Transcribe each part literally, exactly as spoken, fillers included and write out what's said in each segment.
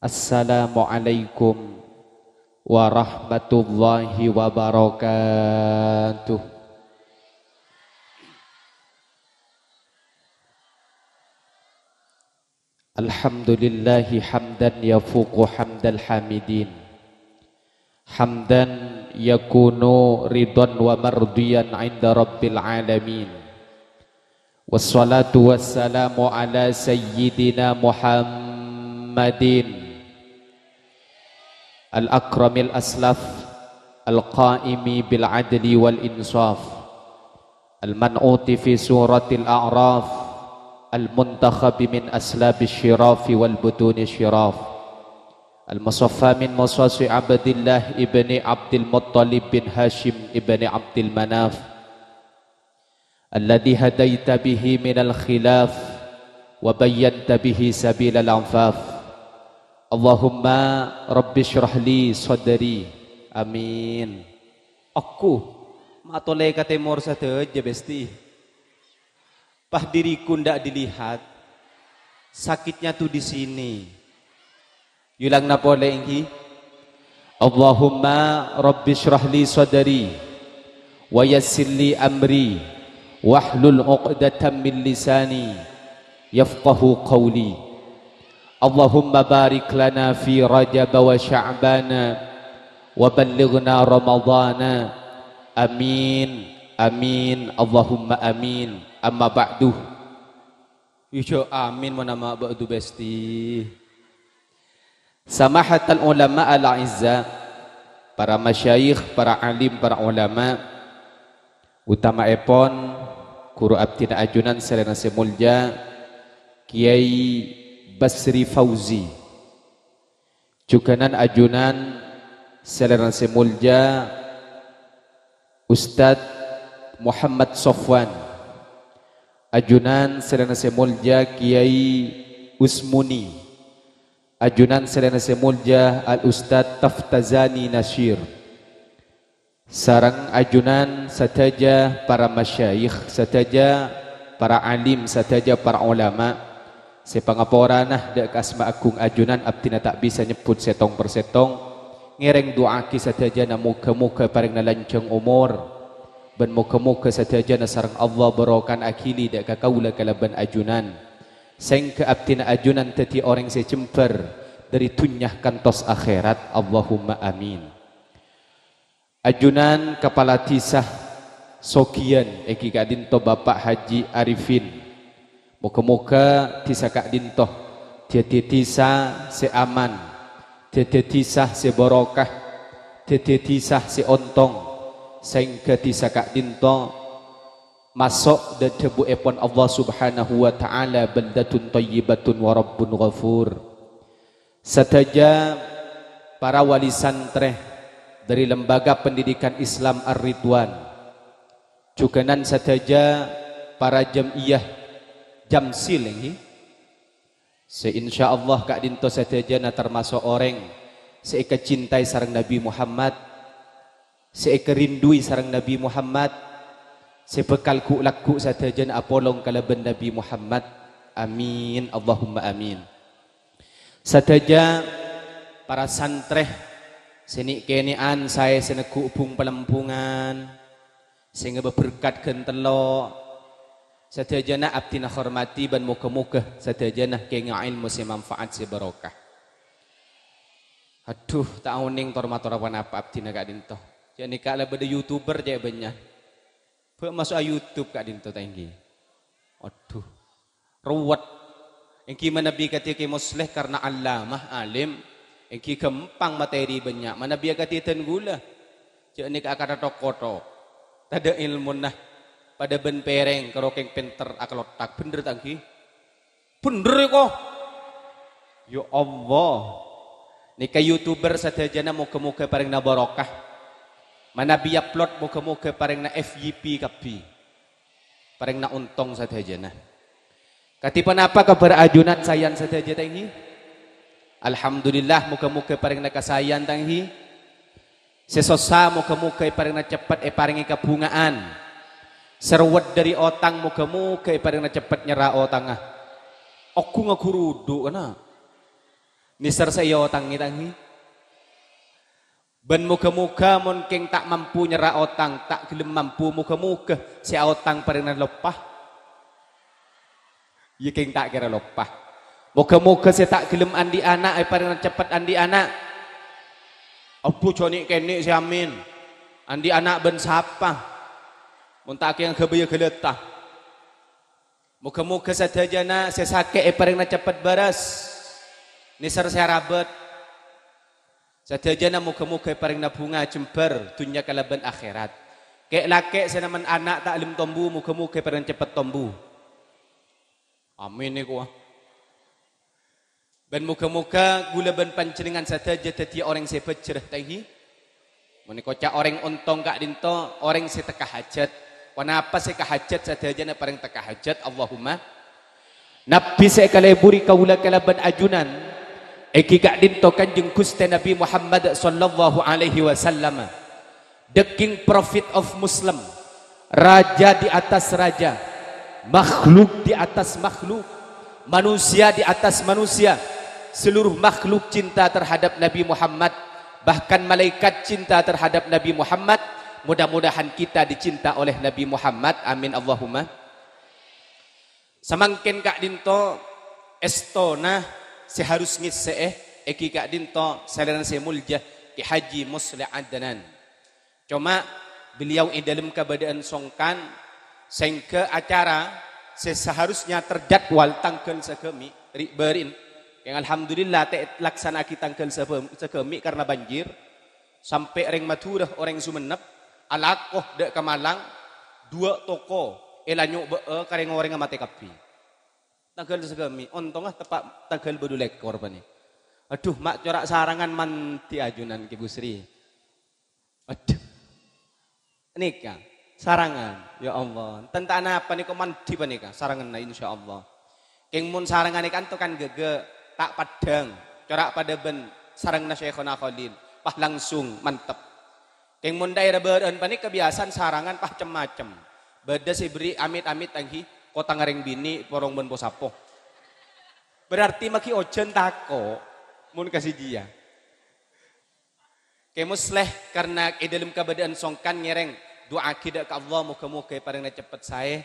Assalamualaikum warahmatullahi wabarakatuh. Alhamdulillahi hamdan yafuqu hamdal hamidin. Hamdan yakunu ridwan wa mardiyan inda rabbil alamin. Wassalatu wassalamu ala sayyidina Muhammadin al-akramil aslaf, al-qaimi bil adli wal insaf, al-man'uti fi suratil a'raf, al-muntakhabi min aslabis syirafi wal butuni syiraf, al-musaffa min musasi Abdillah ibni Abdil Muttalib bin Hashim ibni Abdil Manaf, alladzi hadaita bihi minal khilaf wa bayyanta bihi sabilal afaf. Allahumma rabbi shrah li sadri. Amin. Aku matole ka temor sadhâjâ, Besti. Pah diriku ndak dilihat. Sakitnya tuh di sini. Yulangna pole, èngghi. Allahumma rabbi shrah li sadri wa yassir li amri wahlul 'uqdatam min lisani yafqahu qawli. Allahumma barik lana fi Rajab wa Sya'ban wa ballighna Ramadhana. Amin, amin, Allahumma amin. Amma ba'du. Ija amin mon amma ba'du, Besti. Samahatal ulama al-a'izza, para masyayikh, para alim, para ulama, utamaèpon ghuru abdhina ajunan salèrana sè molja, Kiai Basri Fauzi. Jhughânan ajunan salèrana sè molja, Ustadz Muhammad Sofwan. Ajunan salèrana sè molja, Kiai Usmuni. Ajunan salèrana sè molja, Al Ustadz Taftazani Nasyir. Sareng ajunan sadhâjâ para masyayikh sadhâjâ, para alim sadhâjâ, para ulama sè pangaporana dâ' ka asma agung ajunan, abdhina ta' bisa nyebbhut sèttong per sèttong. Ngèrèng du'aaghi sadhâjâna, moghâ-moghâ èparèngana lanjhâng omor, bân moghâ-moghâ sadhâjâna sareng Allah barokana aghili dâ' ka kaulâ kalabân ajunan, sèngghâ abdhina ajunan dhâddhi orèng sè jembhâr dâri dhunnya kantos akhèrat. Allahumma amin. Ajunan Kapala Dhisa Sogiyan èngghi ka'dinto Bapak Haji Arifin. Moghâ-moghâ dhisa ka'dinto dhâddhi dhisa sè aman, dhâddhi dhisa sè barokah, dhâddhi dhisa sè ontong, sèngghâ dhisa ka'dinto maso' dâ' dhâbuèpon Allah Subhanahu wa Ta'ala, "Baldatun thayyibatun wa rabbun ghafur." Sadhâjâ para wali santrè dâri Lembaga Pendidikan Islam Ar-Ridwan, jhughânan sadhâjâ para jam'iyah Jamsil, èngghi, sè insyaallah ka'dinto sadhâjâna tamaso' orèng sè èkacintai sareng Nabi Muhammad, sè èkarindui sareng Nabi Muhammad, sè bhâkal ghu'-lagghu' sadhâjâna apolong kalabân Nabi Muhammad. Amin, Allahumma amin. Sadhâjâ para santrè sè nè'-kènè'an saè sè negghu' bhung-palembhungan, sè ngabâ berkat ghân tello', sadhâjâna abdhina hormati bân moghâ-moghâ sadhâjâna kèngèng èlmo sè manfaat sè barokah. Adhu, ta' onèng tor-mator ponapa abdhina ka'dinto. Jhâ' nèka la bâdâ YouTuber cè' bânnya'. Bâ' maso'a YouTube ka'dinto ta' èngghi. Adhu. Ruwet. Èngghi manabi kadhi Kè Musleh karna allamah, alim, èngghi ghâmpang materi bânnya'. Manabi akadhi dân ghulâ. Jhâ' nèka akadha thok-kothok. Tadâ' èlmona. Padâ bân pèrèng, karo kèng pènter akalotthak. Bhender ta' èngghi? Bhender èko. Ya Allah. Nèka YouTuber sadhâjâna moghâ-moghâ èparèngana barokah. Manabi upload moghâ-moghâ èparèngana F Y P kabbhi. Parèngana ontong sadhâjâna. Kadhi ponapa kabhâr ajunan saèyan sadhâjâ ta' èngghi? Alhamdulillah, moghâ-moghâ èparèngana kasaèyan ta' èngghi. Sè sossa moghâ-moghâ èparèngana ceppet èparèngè kabhunga'an. Sè ruwet dâri otang moghâ-moghâ èparèngana ceppet nyerra otangnga. Oghungnga ghuru dhu kana. Nèser sè èotangè, ta' ènggi? Bân moghâ-moghâ mon kèng ta' mampu nyerra otang, ta' ghellem mampu, moghâ-moghâ sè aotang parèngna loppa. Iyâ, kèng ta' kèra loppa. Moghâ-moghâ sè ta' ghellem andi' ana' èparèngna ceppet andi' ana'. Abbhu jhâ' nè'-kènè' sè amin. Andi' ana' bân sapa? Mon ta' kèng ghâbâyâ ghâlâta. Moghâ-moghâ sadhâjâna sè sakè' èparèngna ceppet bârâs, nèser sè arabât. Sadhâjâna moghâ-moghâ èparèngna bhunga jembhâr dhunnya kalabân akhèrat. Kè'-lakè' sè nèmmen ana' ta' lem tombu, moghâ-moghâ èparèngna ceppet tombu. Amin, nèko, ah. Bân moghâ-moghâ ghulâ bân panjhennengngan sadhâjâ dhâddhiyâ orèng sè bhâjjhrâ, ta' ènggi? Mon èkoca' orèng ontong ka'dhinto', orèng sè tekka hajhât. Ponapa sè èkahajhât sadhâjâna parèng tekka hajhât, Allahumma. Nabbhi sè èkaleburi kaulâ kalabân ajunan, ènggi ka'dhinto' Kanjeng Ghustè Nabbhi Muhammad sallallahu alaihi wasallam. The King Prophet of Muslim, raja di atas raja, makhluk di atas makhluk, manusia di atas manusia. Seluruh makhluk cinta terhadap Nabi Muhammad, bahkan malaikat cinta terhadap Nabi Muhammad. Mudah-mudahan kita dicinta oleh Nabi Muhammad. Amin, Allahumma. Samangkèn ka'dhinto' èstona sè harus ngèssè'è, ènggi ka'dhinto' salèrana sè molja Kè Haji Musleh Adnan. Coma beliau è dhâlem kabâdâ'ân songkan, sehingga acara sè seharusnya terjadwal tangghâl sagâmè', ri'-bâri'en, yang alhamdulillah ta' èlaksana'aghi tangghâl sabâ-, sagâmè' karena banjir. Sampè' rèng Madhurâ, orèng Songennep, alako dâ' ka Malang, duwâ' toko èla nyobâ'â ka rèng-orèngnga matè kabbhi. Tangghâl sagâmè', ontongnga teppa' tangghâl bâdhu lèkor panèka. Adhu, ma' cora' sarangan mandhi ajunan Kè Busri. Adhu. Nèka, sarangan. Ya Allah, tentang apa nèka mandhi panèka, saranganna insyaallah. Kèng mon sarangan nèka anto kan ghâghâ, ta' paddhâng, cora' padâ bân saranganna Syaikhona Khalil, pas langsung mantep. Kèng mon daerah bârâ'ân panèka biyasana sarangan pas cem-macem. Bâdâ sè berri' amit-amit ènggi, kotang rèng binè', porong bân po-sapo. Berarti maghi ojhân tako', mon ka sè jiyâ. Kè Musleh, karna è dhâlem kabâdâ'ân songkan ngèrèng, du'aaghi dâ' ka Allah, moghâ-moghâ èparèngana ceppet saè.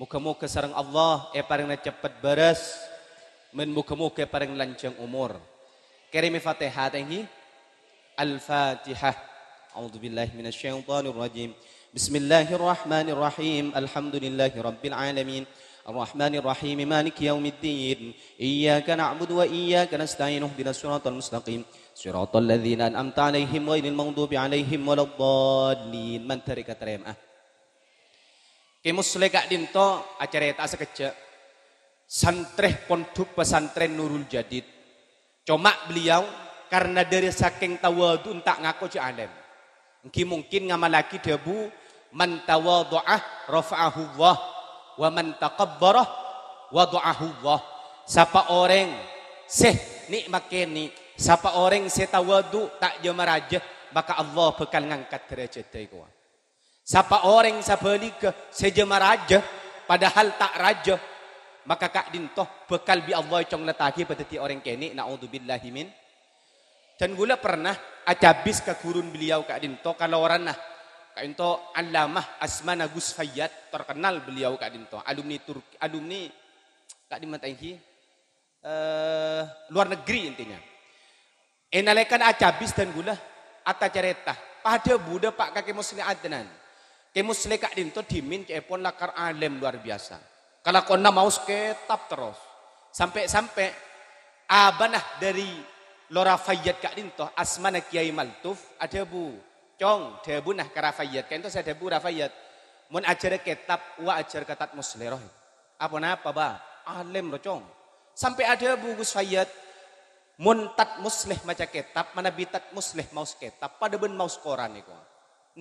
Moghâ-moghâ sareng Allah èparèngana ceppet bârâs, bân moghâ-moghâ èparèng lanjhâng omor. Kèrèmè Fatihah, ta' ènggi? Al-Fatihah. A'udzubillahi minasyaitonirrajim. Bismillahirrahmanirrahim. Alhamdulillahirabbil alamin. Arrahmanirrahim. Maliki yaumiddin. Iyyaka na'budu wa iyyaka nasta'in. Ihdinas siratal mustaqim. Siratal ladzina an'amta 'alaihim ghairil maghdubi 'alaihim waladdallin. Mandhâr èkatarèma'a. Kè Musleh ka'dhinto' acarèta'a sakejjhâ'. Santrè Pondhuk Pesantren Nurul Jadid. Coma beliau karna dâri sakèng tawadhu'na ta' ngako jhâ' alèm. Ènggi mungkin ngamallaghi dhâbu, "Man tawadha'a rafa'ahullah, wa man takabbara wada'ahullah." Sapa orèng sè nè'-makènè', sapa orèng sè tawadhu, ta' jâ-marajâ, maka Allah bhâkal ngangkat dârâjhâddhâ èkowa. Sapa orèng sabhâligghâ sè jâ-marajâ, padahal ta' rajâ, maka ka'dhinto' bhâkal bi' Allah èconglettaghi èpadhâddhi orèng kènè', na'udzubillahi min. Dan ghulâ pernah acabis ka ghurun beliau ka'dhinto', kalorana ka'dhinto' Allamah Asmana Gus Fayyad, terkenal beliau ka'dhinto', alumni Turki, alumni ka'dhimma ta' ènggi? Eh, luar negeri intinya. È nalèkana acabis dân ghulâ, atacarèta, pas adhâbu dâpa' ka Kè Musleh Adnan. Kè Musleh ka'dhinto' dhimèn ca'èpon lakar alèm luar biasa. Kalakowanna maos kètab terros. Sampè'-sampè' abana dâri Lora Fayyad ka'dhinto', asmana Kèyaè Maltuf, adhâbu, "Cong," dhâbuna ka Ra Fayyad. Ka'dhinto' sè adhâbu Ra Fayyad, "Mon ajhârâ kètab, wa ajhâr ka Tad Musleh, roh." "Aponapa, Ba?" "Alèm, ro, Cong." Sampè' adhâbu Gus Fayyad, "Mon Tad Musleh maca kètab, manabi Tad Musleh maos kètab, padâ bân maos koran èkowa."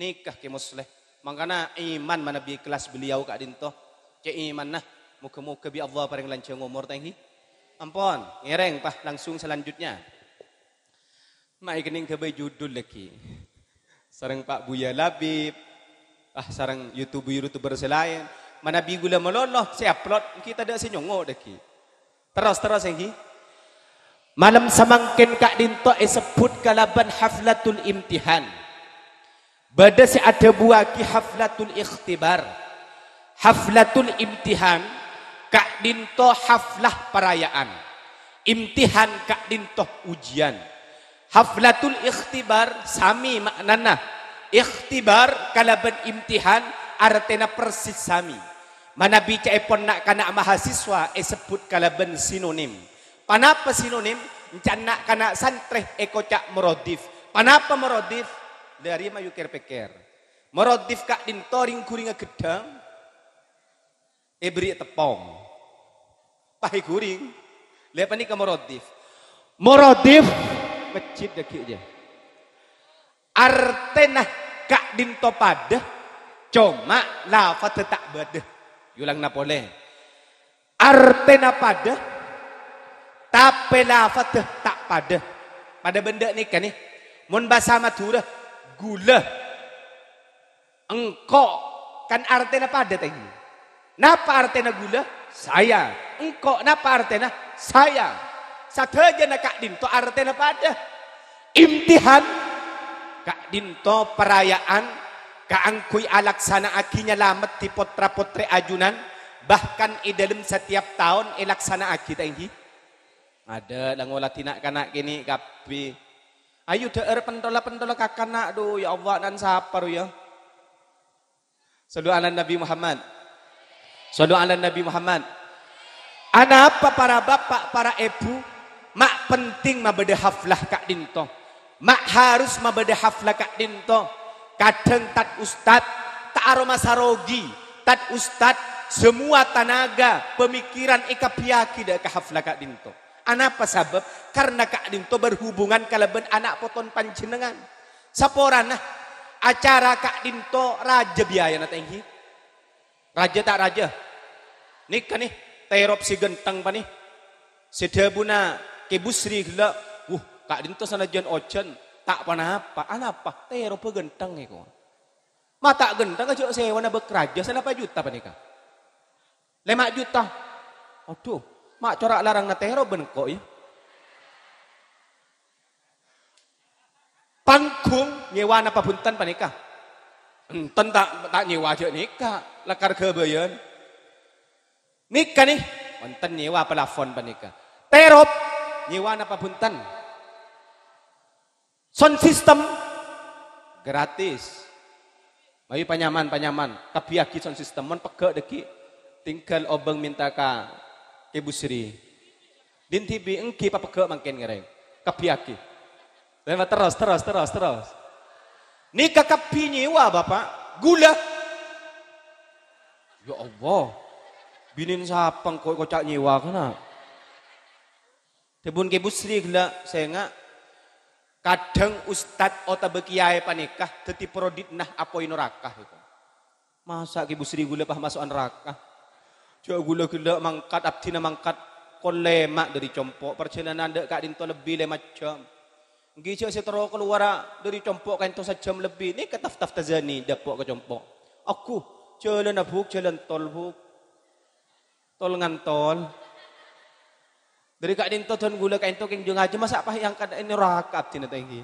Nèka Kè Musleh. Mangkana iman manabi kelas beliau ka'dhinto'. Cè' imanna, moghâ-moghâ bi' Allah parèng lanjhâng omor, ta' ènggi? Ampon, ngèrèng, pas langsung selanjutnya. Ma' èkennèng ghâbây judul lagi. Sareng Pak Buya Labib, ah, sareng YouTuber-YouTuber sè laèn. Manabi ghulâ malolo sè upload, ènggi tadâ' sè nyongngo' lagi. Terros, terros, ènggi. Malem samangkèn ka'dinto èsebbhut kalabân haflatul imtihan. Bâdâ sè adhâbuwâghi haflatul ikhtibar. Haflatul imtihan ka'dinto haflah paraya'an. Imtihan ka'dinto ujian. Haflatul ikhtibar samè ma'nana. Ikhtibar kalabân imtihan artèna persis samè. Manabi ca'èpon na'-kana' mahasiswa èsebbhut kalabân sinonim. Panapa sinonim? Ca'na na'-kana' santrè èkoca' morodif. Panapa morodif? Dhâri mayu kèr-pèkkèr. Morodif ka'dinto rèng-ghurèngnga ghedhâng èberri' teppong. Pas èghurèng. Lha panèka morodif. Morodif masjid dhâggi' jâ. Artèna ka'dinto padâ, coma lafadhâ ta' bâdâ. Èolangana polè. Artèna padâ, tapè lafadhâ ta' padâ. Padâ bân dâ' nèka, nè. Mon bhâsa Madhurâ, ghulâ. Engko', kan artèna padâ, tèngghi. Napa artèna ghulâ? Saya. Engko', napa artèna? Saya. Sadhâjâna ka'dinto artèna padâ. Imtihan, ka'dinto paraya'an kaangghuy alaksana'aghi nyalameddhi potra-potrè ajunan, bahkan è dhâlem setiap taon èlaksana'aghi, tèngghi. Adâ' la ngoladhi na'-kana' kènè' kabbhi. Ayu dhâ'âr pentola-pentola kakana', dhu, ya Allah, nan sapa, ro, ya? Shallu ala Nabi Muhammad. Shallu ala Nabi Muhammad. Anapa para bapa', para èbhu, ma' penting mabâdâ haflah ka'dinto? Ma' harus mabâdâ haflah ka'dinto? Kadhâng tad-ustad ta' aromasa rogi, tad-ustad samowa tanaga, pamikiran èkabbhiyâghi dâ' ka haflah ka'dinto. Anapa sabâb? Karna ka'dinto berhubungan kalabân ana' poton panjhennengngan. Saporana acara ka'dinto rajâ biyayana, tèngghi. Rajâ ta' rajâ? Nèka, nè, terop sè ghântheng, panè. Sè dhâbuna Kè Busri ghellâ', "Wuh, ka'dinto sanajjân ojhân, ta' ponapa. Anapa? Terobbhâ ghântheng, èko." Ma' ta' ghântheng, jhâ' sèwana bâk rajâ, sanapa juta panèka? Lèma' juta. Adhu, ma' cora' larangnga terop bân engko', ya. Panggung nyèwa napa bhunten panèka? Enten ta', ta' nyèwa jhâ' nèka, lakar ghâbâyân. Nèka, nè, wonten nyèwa plafon panèka. Terop nyèwa napa bhunten? Sound system gratis. Mayu panyaman, panyaman, kabbhiyâghi sound system. Mon pegghâ' dhâggi', tinggal obâng mènta ka Kè Busri. Din dhibi' èngghi papegghâ' mangkèn ngèrèng. Kabbhiyâghi. Terros, terros, terros, terros. Nèka kabbhi nyèwa, Bapa'. Ghulâ. Ya Allah. Binèn sapa engko' èkoca' nyèwa kana'? Dhâbuna Kè Busri ghellâ', sènga'. Kadhâng ustad otabâ kiyaè panèka dhâddhi proditna apoy noraka, èko. Masa' Kè Busri ghulâ pas maso'a naraka? Jhâ' ghulâ ghellâ' mangkat, abdhina mangkat kol lèma' dhâri compo', parjhâlânan dâ' ka'dinto lebbi lèma' jhâm. Èngghi jhâ' sè terro kalowara dhâri compo' ka'dinto sajhâm lebbi, nèka Taftaf Tazani dâpo' ka compo'. Agghu, jhâlâna, Bu', jhâlân tol, Bu'. Tol ngantol. Dhâri ka'dinto dhân ghulâ ka'dinto kèng jhâ' ngajhi, masa' pas èangkat è naraka abdhina ta' èngghi?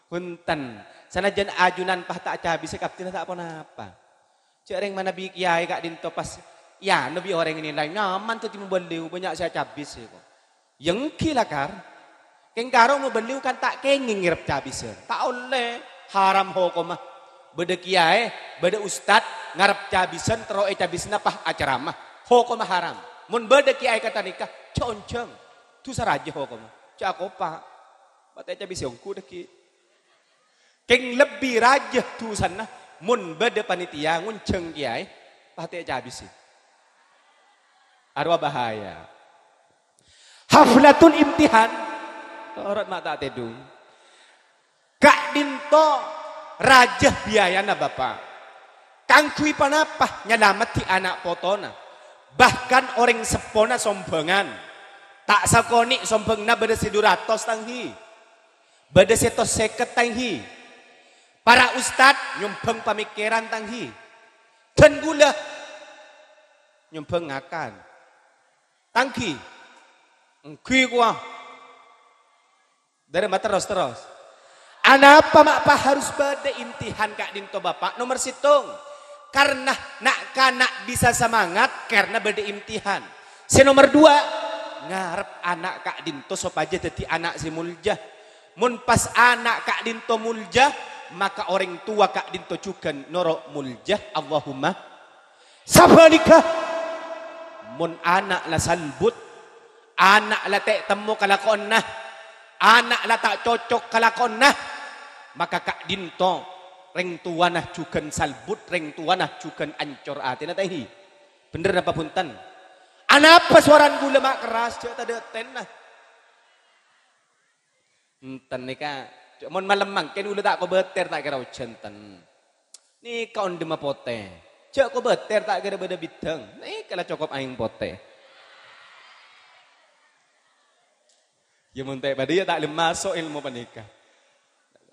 Bhunten. Sanajjhân ajunan pas ta' acabisè ka abdhina ta' ponapa. Jhâ' rèng manabi kiyaè ka'dinto pas, ya, nabi orèng nilai, nyaman dhâddhi mubelliu, bânnya' sè acabisè, kok. Ya èngghi lakar. Kèng karo mubelliu kan ta' kèngèng ngèrep cabisân. Ta' ollè, haram hokomma. Bâdâ kiyaè, bâdâ ustad ngarep cabisân terro ècabisana pas acaramah. Hokomma haram. Mon bâdâ kiyaè kata nèka, jhâ' onjhâng. Dhusa rajâ hokomma. Jhâ' akopa'. Patè cabisè ongghu dhâggi'. Kèng lebbi rajâ dhusana mon bâdâ panitia ngonjhâng kiyaè, patè cabisè. Arowa bahaya. Haflatul imtihan. Torot ma' ta' tèdung. Ka'dinto rajâ biyayana, Bapa'. Kaangghuy ponapa? Nyalameddhi ana' potona. Bahkan orèng seppona sombhângan. Ta' sakonè' sombhânganna bâdâ sè du ratos, ta' èngghi. Bâdâ sètos sèket, ta' èngghi. Para ustad nyombhâng pamèkkèran, ta' èngghi. Dhân ghulâ nyombhâng ngakan. Ta' èngghi. Èngghi kowa. Terima terros, terros. Anapa ma' pas harus bâdâ imtihan ka'dinto, Bapa'? Nomer sèttong, karna na'-kana' bisa semangat karna bâdâ imtihan. Sè nomer duwâ', ngarep ana' ka'dinto sopajâ dhâddhi ana' sè molja. Mon pas ana' ka'dinto molja, maka orèng towa ka'dinto jhughân noro' molja. Allahumma. Sabhâligghâ, mon ana' la salbut, ana' la ta' temmo kalakowanna, ana' la ta' cocok kalakowanna, maka ka'dinto rèng towana jhughân salbut, rèng towana jhughân ancor atèna, ta' enggi? Bhender napa bhunten? Anapa sowarana ghulâ ma' kerras, jhâ' tadâ' tèna? Enten nèka, mon malem mangkèn ghulâ ta' kobâtèr, ta' kèra ojhân ten. Nèka ondhimma potè. Jhâ' kobâtèr, ta' kèra bâdâ bidâng. Nèka la cokop aèng potè. Ya mon ta' padâ ya ta' lem maso' èlmo panèka.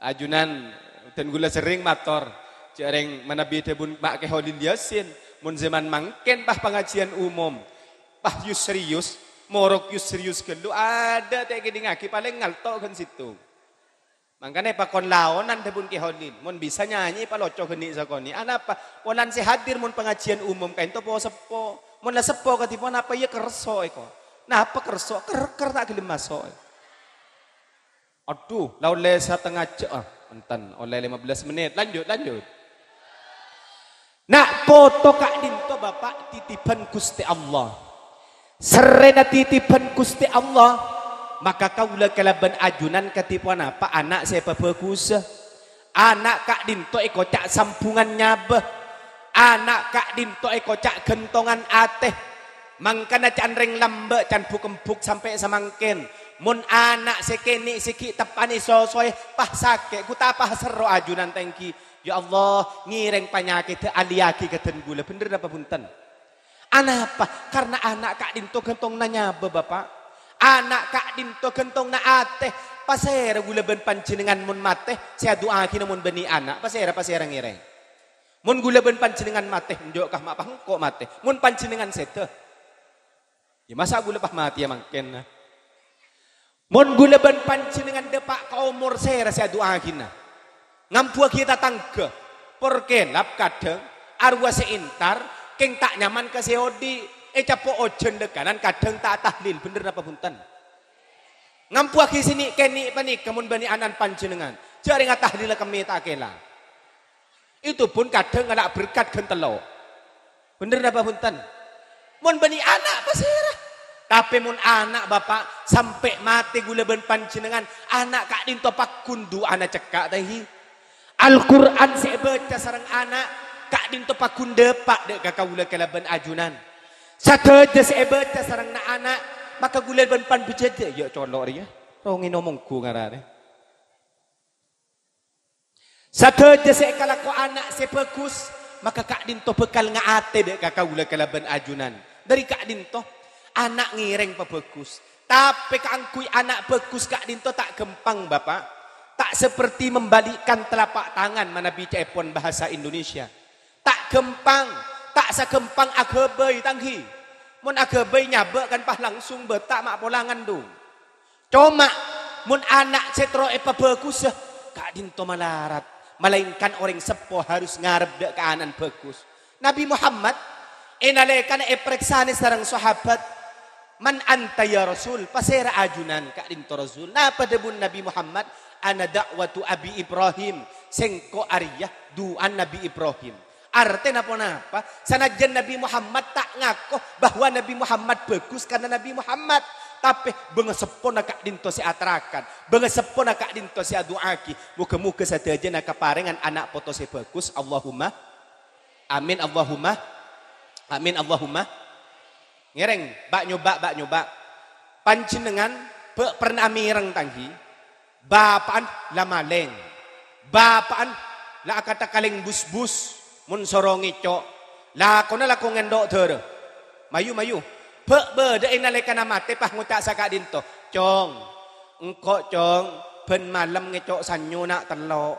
Ajunan, dân ghulâ serrèng mator, jhâ' rèng manabi dhâbuna Ma' Kè Kholil Yasin, mon zaman mangkèn pas pangajiyân umum, pas yus-serius, morok yus-serius ghâllu, adâ' ta' èkèdingngaghi palèng ngalto' ghân sèttong. Mangkana èpakon laonan dhâbuna Kè Kholil, mon bisa nyanyi paloco ghâni' sakonè'. Anapa? Polana sè hadir mon pangajiyân umum ka'dinto po-seppo. Mon la seppo kadhi ponapa? Iyâ kerso èko. Napa kerso? Ker-, ker ta' ghellem maso'. Adhu, la ollè satengnga jâ-, ah, enten, ollè lima belas menit. Lanjut, lanjut. Na' poto ka'dinto, Bapa', titibhân Ghustè Allah. Serrèna titibhân Ghustè Allah, maka kaulâ kalabân ajunan kadhi ponapa ana' sè pabhâghussa. Ana' ka'dinto èkoca' sambhungan nyabâ. Ana' ka'dinto èkoca' ghântongan atè. Mangkana can rèng lambâ', can buk-embuk sampè' samangkèn. Mon ana' sè kènè' sè ghi' teppa'na èsosoè, pas sakè', ghu ta' pas serro ajunan ta' enggi. Ya Allah, ngèrèng panyakèddhâ alèyaghi ka dân ghulâ. Bhender napa bhunten? Anapa? Karna ana' ka'dinto ghântongna nyabâ, Bapa'. Ana' ka'dinto ghântongna atè. Pasèra ghulâ bân panjhennengngan mon matè, sè adu'aaghina mon bânnè ana'? Pasèra, pasèra ngèrèng? Mon ghulâ bân panjhennengngan matè, enjâ' ka ma' pas engko' matè. Mon panjhennengngan sèdhâ, ya masa' ghulâ pas matèya mangkèn, nah? Mon ghulâ bân panjhennengngan dâpa' ka omor sèra sè adu'aaghina? Ngambuwâghi tatangghâ, por kèlap kadhâng, arowa sè entar, kèng ta' nyaman ka sè odi', ècapo' ojhân lèkanan kadhâng ta' tahlil, bhender napa bhunten? Ngambuwâghi sè nè'-kènè' panèka mon bânnè ana'na panjhennengngan, jhâ' rèng atahlila kemmè ta' kèla. Itu pun kadhâng ngala' berkat ghân tello'. Bhender napa bhunten? Mon bânnè ana' pasèra? Tapè mon ana', Bapa', sampè' matè ghulâ bân panjhennengngan, ana' ka'dinto paggun du'ana cekka' ta' enggi? Al-Qur'an sè èbâca sareng ana' ka'dinto paggun dâpa' dâ' ka kaulâ kalabân ajunan. Sadhâjâ sè èbâca sareng na'-ana', maka ghulâ bân panbhâjâdhâ, ya colo' rèya, rongèno mongghu ngararè. Sadhâjâ sè èkalako ana' sè bhâghus, maka ka'dinto bhâkal ngaatè dâ' ka kaulâ kalabân ajunan. Dhâri ka'dinto, ana' ngèrèng pabhâghus. Tapè kaangghuy ana' bhâghus ka'dinto ta' ghâmpang, Bapa'. Tak seperti membalikkan telapak tangan manabi ca'èpon bahasa Indonesia. Ta' ghâmpang, ta' saghâmpang aghâbây, ta' enggi. Mon aghâbây nyabâ' kan pas langsung bâta' ma' pola ngandung. Coma, mon ana' sè terro èpabhâghusa, ka'dinto malarat, malaèngkan orèng seppo harus ngarep dâ' ka ana'na bhâghus. Nabi Muhammad, è nalèkana èparèksanè sareng sahabat, "Man anta ya Rasul?" Pasèra ajunan ka'dinto Rasul? Napa dhâbuna Nabi Muhammad? "Ana da'watu Abi Ibrahim." Sèngko' arèya du'ana Nabi Ibrahim. Artèna ponapa? Sanajjân Nabi Muhammad ta' ngako bahwa Nabi Muhammad bhâghus karna Nabi Muhammad, tapè bângaseppona ka'dinto sè atarakan, bângaseppona ka'dinto sè adu'aaghi. Moghâ-moghâ sadhâjâna kaparèngan ana' poto sè bhâghus. Allahumma amin, Allahumma amin, Allahumma. Ngèrèng, bâ' nyoba, bâ' nyoba. Panjhennengngan bâ' pernah amèreng, ta' enggi? Bapa'na la malèng. Bapa'na la akata kalèng busbus. Mon soro ngèco', lakona lako ngèndho' dârâ. Mayu, mayu. Bâ' bâdâ è nalèkana matè pas ngoca' saka'dinto, "Cong, engko', Cong, bân malem ngèco' sanyo na' tello'."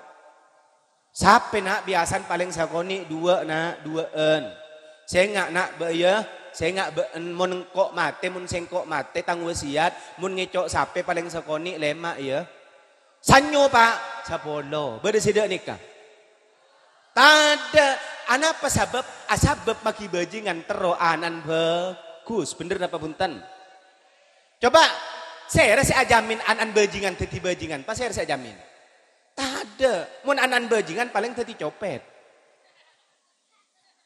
"Sapè, na', biyasana palèng sakonè'?" "Duwâ', na', duwâ'ân." "Sènga', na', bâ' iyâ, sènga' bâ'ân. Mon engko' matè, mon sèngko' matè, tang wasiyat, mon ngèco' sapè palèng sakonè' lèma', iyâ." Sanyo, Pa', sapolo. Bâdâ sè dâ' nèka? Tadâ'. Anapa sabâb? Asabâb maghi bhâjingan terro ana'na bhâghus. Bhender napa bhunten? Coba, sèra sè ajamin ana'na bhâjingan dhâddhi bhâjingan? Pasèra sè ajamin? Tadâ'. Mon ana'na bhâjingan, palèng dhâddhi copèt.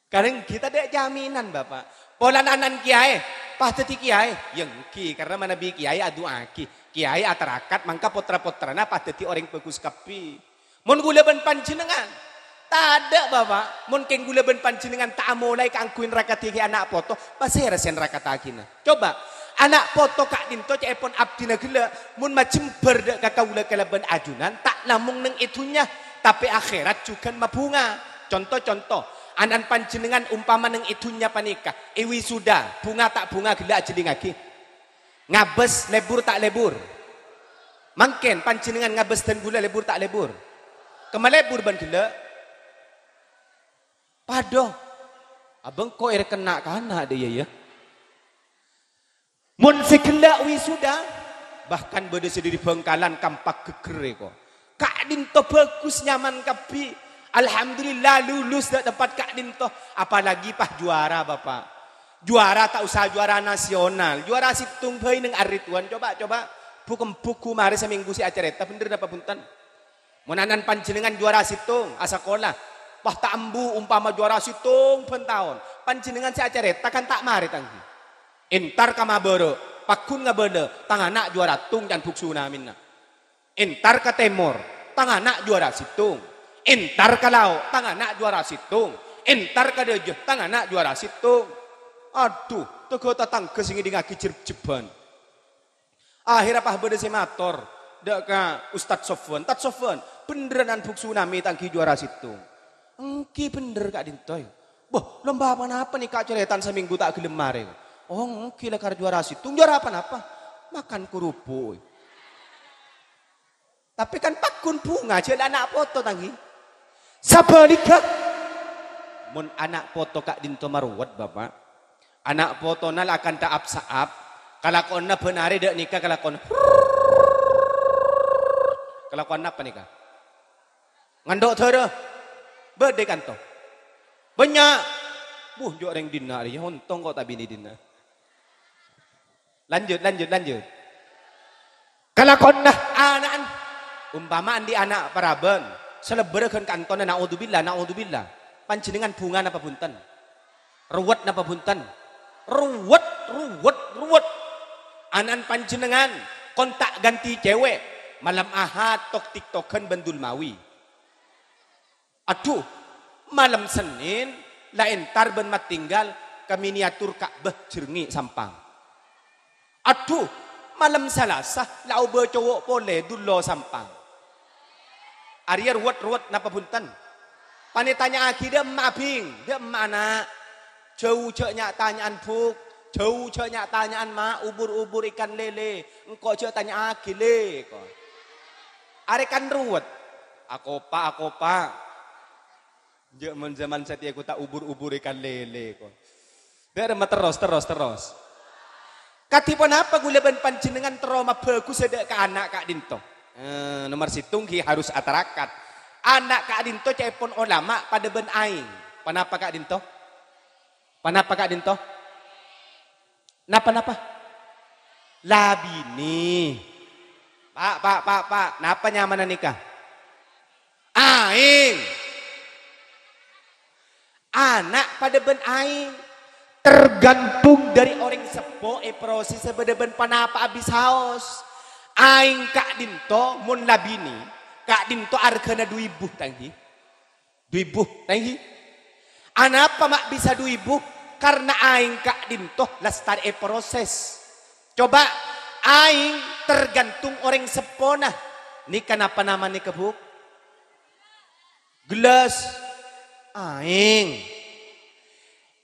Karena ènggi tadâ' jaminan, Bapa'. Polana ana'na kèyaè, pas dhâddhi kèyaè. Ya ènggi, karena manabi kèyaè adu'aaghi. Kèyaè atarakat, mangka potra-potrana pas dhâddhi orèng bhâghus kabbhi. Mon ghulâ bân panjhennengngan, tadâ', Bapa'. Mon kèng ghulâ bân panjhennengngan ta' amolaè kaangghuy nrakadhiyâghi ana' poto, pasèra sè nrakadhiyâghina? Coba, ana' poto ka'dinto ca'èpon abdhina ghellâ', mon majembhâr dâ' ka kaulâ kalabân ajunan, ta' namong neng è dhunnya, tapè akhèrat jhughân mabhunga. Conto-conto, ana'na panjhennengngan ompama neng è dhunnya panèka, èwisuda, bhunga ta' bhunga ghellâ' ajhellingngaghi. Ngabâs lebur ta' lebur? Mangkèn panjhennengngan ngabâs dân ghulâ lebur ta' lebur? Kemma lebur bân ghellâ'? Padâ. Abâ' engko' èrèken na'-kana' dâ' iyâ, yâ. Mon sè ghellâ' wisuda, bahkan bâdâ sè dâri Bangkalan kompak ghâgghâr èko. Ka'dinto bhâghus nyaman kabbhi. Alhamdulillah lulus dâ' tempat ka'dinto. Apalagi pas juara, Bapa'. Juara ta' osa juara nasional. Juara sèttong bhâi neng Ar-Ridwan. Coba, coba. Bu-kembug marè samènggu sè acarèta. Bhender napa bhunten? Mon ana'na panjhennengngan juara sèttong, asakola. Wah, ta' embu ompama juara sèttong bân taon. Panjhennengngan sè acarèta kan ta' marè, tanggi. Entar ka Mabârâ', pagghun ngabâlâ, tang ana' juara sèttong can bhuk Tsunamina. Entar ka tèmor, tang ana' juara sèttong. Entar ka lao', tang ana' juara sèttong. Entar ka dâjâ, tang ana' juara sèttong. Adhu, tèghâ tatangghâ sè ngèdingngaghi jhep-jhebbhân. Akhèrra pas bâdâ sè mator dâ' ka Ustad Sofwan, "Tad Sofwan, bhenderrân bhuk Tsunami tanggi juara sèttong?" "Ènggi bhender ka'dinto, yâ." "Bâh, lomba ponapa nèka carètana samènggu ta' ghellem marè?" "Oh, ènggi lakar juara sèttong." "Juara ponapa?" "Makan kurupu'." Tapè kan pagghun bhunga jhâ' la ana' poto, tanggi. Sabhâligghâ, mon ana' poto ka'dinto marowet, Bapa'. Ana' potona la akanta ap-saap, kalakowanna bân arè dâ' nèka kalakowan. Kalakowan napa nèka? Ngandhu' dârâ. Bâdâ kanto. Bânnya'. Wuh, jhâ' rèng dinna' rèya, ontong ko' ta' binè dinna'. Lanjut, lanjut, lanjut. Kalakowanna ana'na. Ompama andi' ana' parabân, salebbhârâ ghân kantona, naudzubillah, naudzubillah. Panjhennengngan bhunga napa bhunten? Ruwet napa bhunten? Ruwet, ruwet, ruwet. Ana'na panjhennengngan, kon ta' ganti cewek, malem Ahad tok-tiktokan bân Dulmawi. Adhu, malem Sennèn la entar bân matinggal ka miniatur Ka'bah Jhârngè' Sampang. Adhu, malem Salasa la obâ cowo' polè Dullo Sampang. Arèya ruwet-ruwet napa bhunten? Panè tanya'aghi dâ' emma' abhing, dâ' emma' ana'. Jhâu jhâ' nya'-tanya'an, Bhuk. Jhâu jhâ' nya'-tanya'an, Ma', ubur-ubur ikan lele. Engko' jhâ' tanya'aghi, lè, ko. Arè kan ruwet. Akopa', akopa'. Jhâ' mon zaman satèya ko ta' ubur-ubur ikan lele, ko. Dâ' remma terros, terros, terros. Kadhi ponapa ghulâ bân panjhennengngan terro mabhâghus dâ' ka ana' ka'dinto? Eh, nomer sèttong ghi harus atarakat. Ana' ka'dinto ca'èpon olama padâ bân aèng. Ponapa ka'dinto? Ponapa ka'dinto? Napa, napa? Labinè. Pa', pa', pa', pa'. Napa nyamana nèka? Aèng. Ana' padâ bân aèng. Tergantung dâri orèng seppo èprosèssa padâ bân ponapa'a bisaos. Aèng ka'dinto mon labinè, ka'dinto arghâna du èbu, tanggi. Du èbu, tanggi. Anapa ma' bisa du èbu? Karna aèng ka'dinto lastarè èprosès. Coba, aèng tergantung orèng seppona. Nèka napa namana nèka, Bhuk? Gellas. Aèng.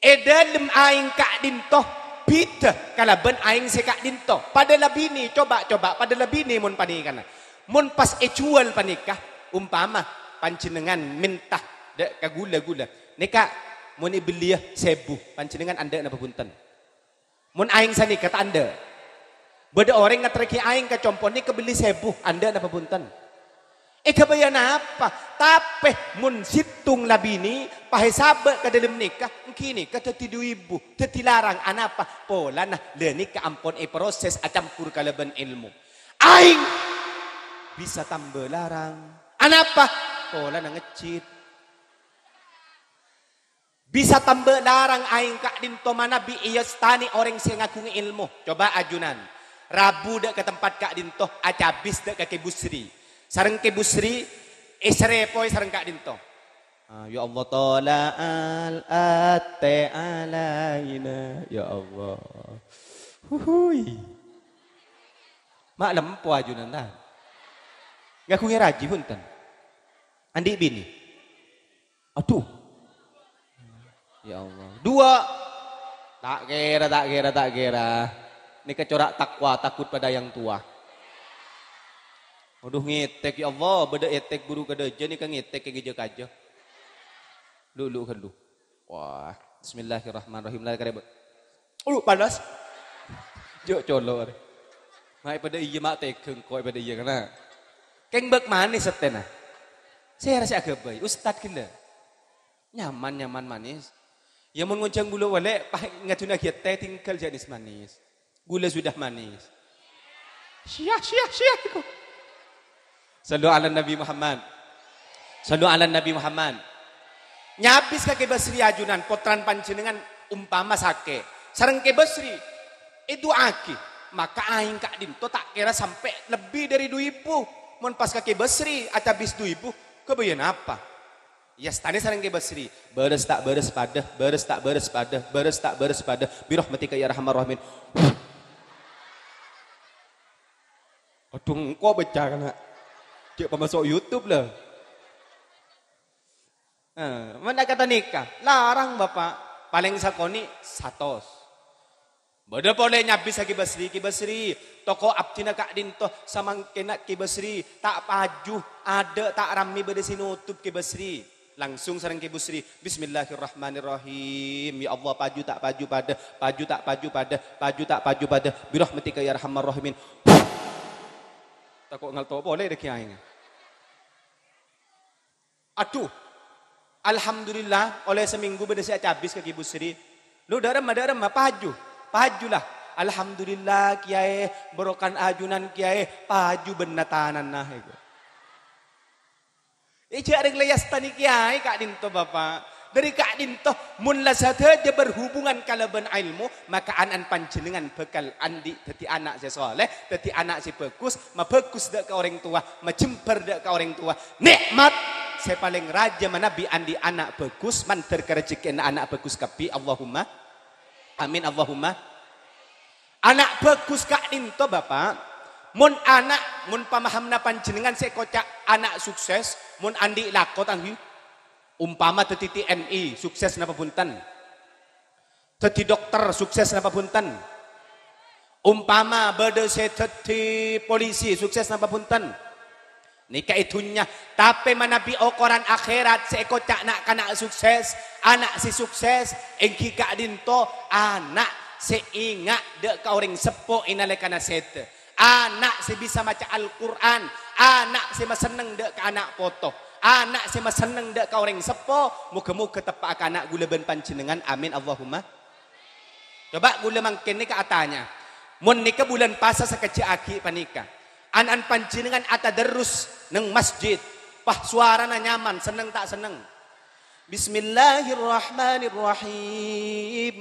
È dâlem aèng ka'dinto bhidhâ kalabân aèng sè ka'dinto. Padâ labinè, coba, coba, padâ labinè mon panèkana. Mon pas èjhuwâl panèka, ompama panjhennengngan mènta dâ' ka ghulâ-ghulâ, "Nèka mon èbelliyâ sèbu, panjhennengngan andhâ' napa bhunten?" Mon aèng sanèka ta' andhâ'. Bâdâ orèng ngaterraghi aèng ka compo', "Nèka bellè sèbu, andhâ' napa bhunten?" Èghâbâyâ napa? Tapè mon sèttong la binè' pahèsabhâ ka dâlem nèka, èngghi nèka dhâddhi du èbu, dhâddhi larang. Anapa? Polana la nèka ampon èproses acampor kalabân èlmo. Aèng bisa tamba larang. Anapa? Polana ngejjhit. Bisa tamba larang aèng ka'dinto manabi èyastane orèng sè ngaghungè èlmo. Coba ajunan. Rabu dâ' ka tempat ka'dinto, acabis dâ' ka Kè Busri. Sareng Kè Busri, èsèrèpoè sareng ka'dinto. Ah, ya Allah, tola'al ate alaina. Ya Allah. Huhui. Ma' lempo ajunan, ta? Ngaghungè rajhi, punten. Andi' binè. Adhu. Ya Allah. Dua. Ta' kèra, ta' kèra, ta' kèra. Nèka cora' takwa, takut pada yang tua. Adhu, ngètèk, ya Allah, bâdâ ètèk buru kadâjâ nèka ngètèk ka gija kaja. Lu, lu, lu. Wah, bismillahirrahmanirrahim. Lari karè, Bu. Lu, panas. Jo, colo, arè. Ma' èpadâ iyâ, ma' tèghâ engko' èpadâ iyâ, kana. Kèng bâk manès settèna. Sèra sè aghâbây, ustad ghellâ'. Nyaman, nyaman manès. Ya mon ngonjhâng bulâ walè, pas ngajunaghiyâ tè tinggal jhâ' nès-manès. Gula sudah manis. Sia, sia, sia, iku. Sallu ala Nabi Muhammad. Sallu ala Nabi Muhammad. Nyabis ka Kè Basri ajunan, pottrana panjhennengan umpama sakè'. Sareng Kè Basri, èdu'aaghi. Maka aèng ka'dinto ta' kèra sampè' lebbi dâri du èbu. Mon pas ka Kè Basri, acabis du èbu, kabâjâ napa? Èyastane sareng Kè Basri. Bârâs ta' bârâs padâ, bârâs ta' bârâs padâ, bârâs ta' bârâs padâ. Birahmatika ya arhamar rahimin. Adhu, engko' bâca kana. Cè' pamaso' YouTube, la. Eh, mon akata nèka, larang, Bapa'. Palèng sakonè' satos. Bâdâ polè nyabis ka Kè Basri, "Kè Basri, toko abdhina ka'dinto samangkèna, Kè Basri, ta' paju, adâ' ta' rammè bâdâ sè notop, Kè Basri." Langsung sareng Kè Basri, "Bismillahirrahmanirrahim. Ya Allah, paju ta' paju padâ, paju ta' paju padâ, paju ta' paju padâ. Birahmatika ya arhamar rahimin." Tako' ngalto polè dâ' kèyaèna. Adhu, alhamdulillah, ollè samènggu bâdâ sè acabis ka Kè Busri. Lu, dâ' remma, dâ' remma, paju, paju la. Alhamdulillah, Kèyaè, bârokana ajunan, Kèyaè, paju bânna tanana, èko. È, jhâ' rèng la èyastane Kèyaè ka'dinto, Bapa'. Dâri ka'dinto, mon la sadhâjâ berhubungan kalabân èlmo, maka ana'na panjhennengan bhâkal andi' dhâddhi ana' sè soleh, dhâddhi ana' sè bhâghus, mabhâghus dâ' ka orèng towa, majembhâr dâ' ka orèng towa. Nè'mat sè palèng rajâ manabi andi' ana' bhâghus, mandhâr ka rajhekkèna ana' bhâghus kabbhi. Allahumma amin, Allahumma. Ana' bhâghus ka'dinto, Bapa'. Mon ana', mon pamahamna panjhennengan sè èkoca' ana' sukses, mon andi' lako, tangghi. Umpama dhâddhi T N I, sukses napa bhunten? Dhâddhi dokter, sukses napa bhunten? Umpama bâdâ sè dhâddhi polisi, sukses napa bhunten? Nèka è dhunnya, tapè manabi okoran akhèrat sè èkoca' na'-kana' sukses, ana' sè sukses, èngghi ka'dinto ana' sè enga' dâ' ka orèng seppo è nalèkana sèdhâ. Ana' sè bisa maca Al-Qur'an, ana' sè masenneng dâ' ka ana' poto, ana' sè masenneng dâ' ka orèng seppo, moghâ-moghâ teppa'a ka ana' ghulâ bân panjhennengan. Amin, Allahumma. Coba ghulâ mangkèn nèka atanya, mon nèka bulân pasa sakejjhâ' aghi' panèka, ana'na panjhennengan atadarrus neng masjid, pas sowarana nyaman, senneng ta' senneng? Bismillahirrahmanirrahim.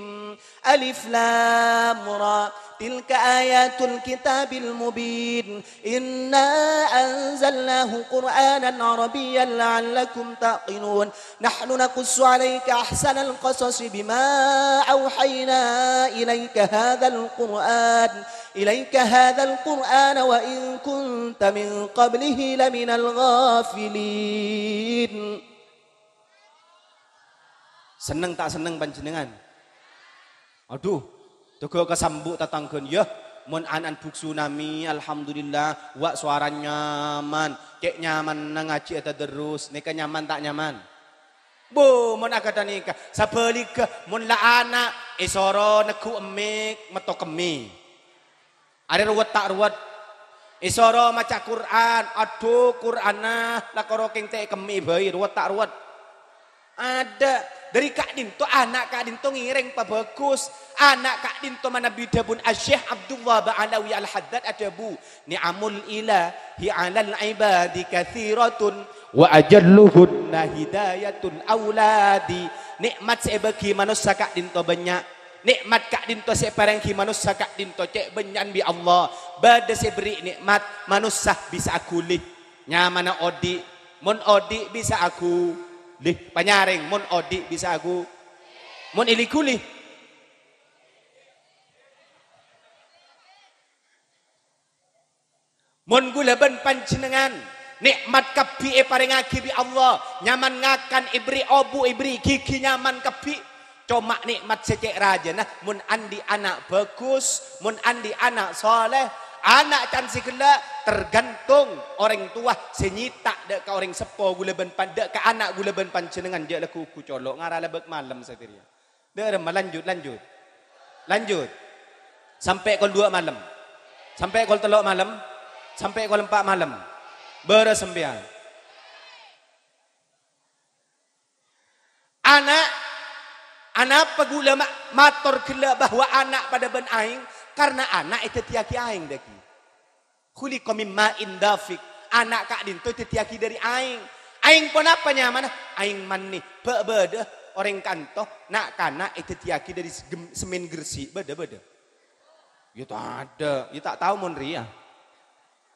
Alif Lam Ra. Tilka ayatul kitabil mubin. Inna anzalnahu Qur'anan Arabiyyan la'allakum ta'qilun. Nahnu naqussu 'alaika ahsanal qasasi bima awhayna ilaika hadzal Qur'an, ilaika hadzal Qur'ana wa in kunta min qablihi laminal ghafilin. Senneng ta' senneng panjhennengan? Adhu, jâgâ kasambu' tatangghâna, yâ. Mon ana'na bhuksu nami, alhamdulillah, wa' sowara nyaman. Cè' nyamanna ngajhi atadarrus, nèka nyaman ta' nyaman? Bo, mon akadha nèka, sabhâligghâ, mon la ana' èsoro neggu' emmik, metto kemmè. Arè ruwet ta' ruwet? Èsoro maca Qur'an, adhu Qur'anna la koro kèng ta' èkemmè bhâi, ruwet ta' ruwet? Adâ'. Dhâri ka'dinto, ana' ka'dinto ngèrèng pabhâghus. Ana' ka'dinto manabi dhâbuna Syekh Abdullah Ba'alawi Al-Haddad adhâbu, "Ni'amul ilahi 'alal ibadi katsiratun wa ajalluhunna hidayatul auladi." Nè'mat sè èbâghi manossa ka'dinto bânnya'. Nè'mat ka'dinto sè èparèngaghi manossa ka'dinto cè' bânnya'an bi' Allah. Bâdâ sè èberri' nè'mat, manossa bisa aghuli. Nyamana odi', mon odi' bisa aghuli. Panyarèng, mon odi' bisa aghu-, mon èli-ghuli. Mon ghulâ bân panjhennengngan, nè'mat kabbhi èparèngaghi bi' Allah, nyaman ngakan èberri' obu', èberri' ghighi nyaman kabbhi. Coma nè'mat sè cè' rajâna, mon andi' ana' bhâghus, mon andi' ana' saleh, ana' can sè ghellâ' tergantung orèng towa sè nyèta' dâ' ka orèng seppo ghulâ bân pan-, dâ' ka ana' ghulâ bân panjhennengngan jhâ' lagghu' ghu colo' ngara la bâk malem satèya. Dâ' remma, lanjut, lanjut. Lanjut. Sampè' kol duwâ' malem. Sampè' kol tello' malem. Sampè' kol empa' malem. Bârâs sampèyan. Ana', anapa ghulâ ma-, mator ghellâ' bahwa ana' padâ bân aèng? Karna ana' èdhâddhiyâghi aèng dhâggi'. "Khuliqa min ma'in dafiq." Ana' ka'dinto èdhâddhiyâghi dhâri aèng. Aèng ponapa nyamana? Aèng mani. Bâ-, bâdâ orèng kanto, na'-kana' èdhâddhiyâghi dhâri segem-, semen gersik. Bâdâ, bâdâ? Ya tadâ'. Ya ta' tao mon rèya.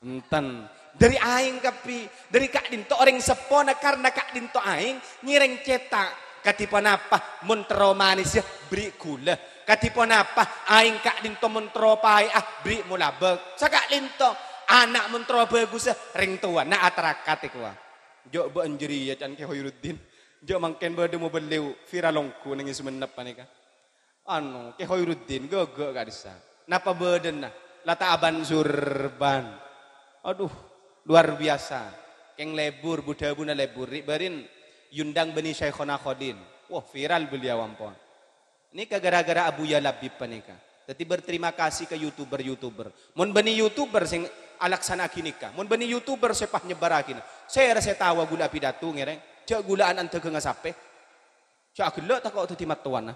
Enten. Dhâri aèng kabbhi. Dhâri ka'dinto orèng seppona karna ka'dinto aèng ngèrèng cèta'. Kadhi ponapa mon terro manèssa, bâri' ghulâ? Kadhi ponapa aèng ka'dinto mon terro paè'a, bâri' molabâk? Saka'dinto, ana' mon terro bhâghussa, rèng towana atarakat èkowa. Jhâ' bâ'ân jârèya can Kè Khairuddin. Jhâ' mangkèn bâdâ mobelli viral ongghu neng è Songennep panèka. Anu, Kè Khairuddin, ghâghâ ka'dissa'. Napa bâdâna? La ta' abân surban. Aduh, luar biasa. Kèng lebur, bu-dhâbuna lebur. Ri'-, bârin yundang bânnè Syaikhona Kholil. Wah, viral beliau ampon. Nèka gara-gara Abuya Labib panèka. Dhâddhi berterima kasih ka YouTuber-YouTuber. Mon bânnè YouTuber sè alaksana'aghi nèka. Mon bânnè YouTuber sè pas nyebbarraghi na. Sèra sè taowa ghulâ apidato ngèrèng. Jhâ' ghulâ an-, an dâgângnga sapè. Jhâ' aghellâ' tako' dhâddhi mattowana.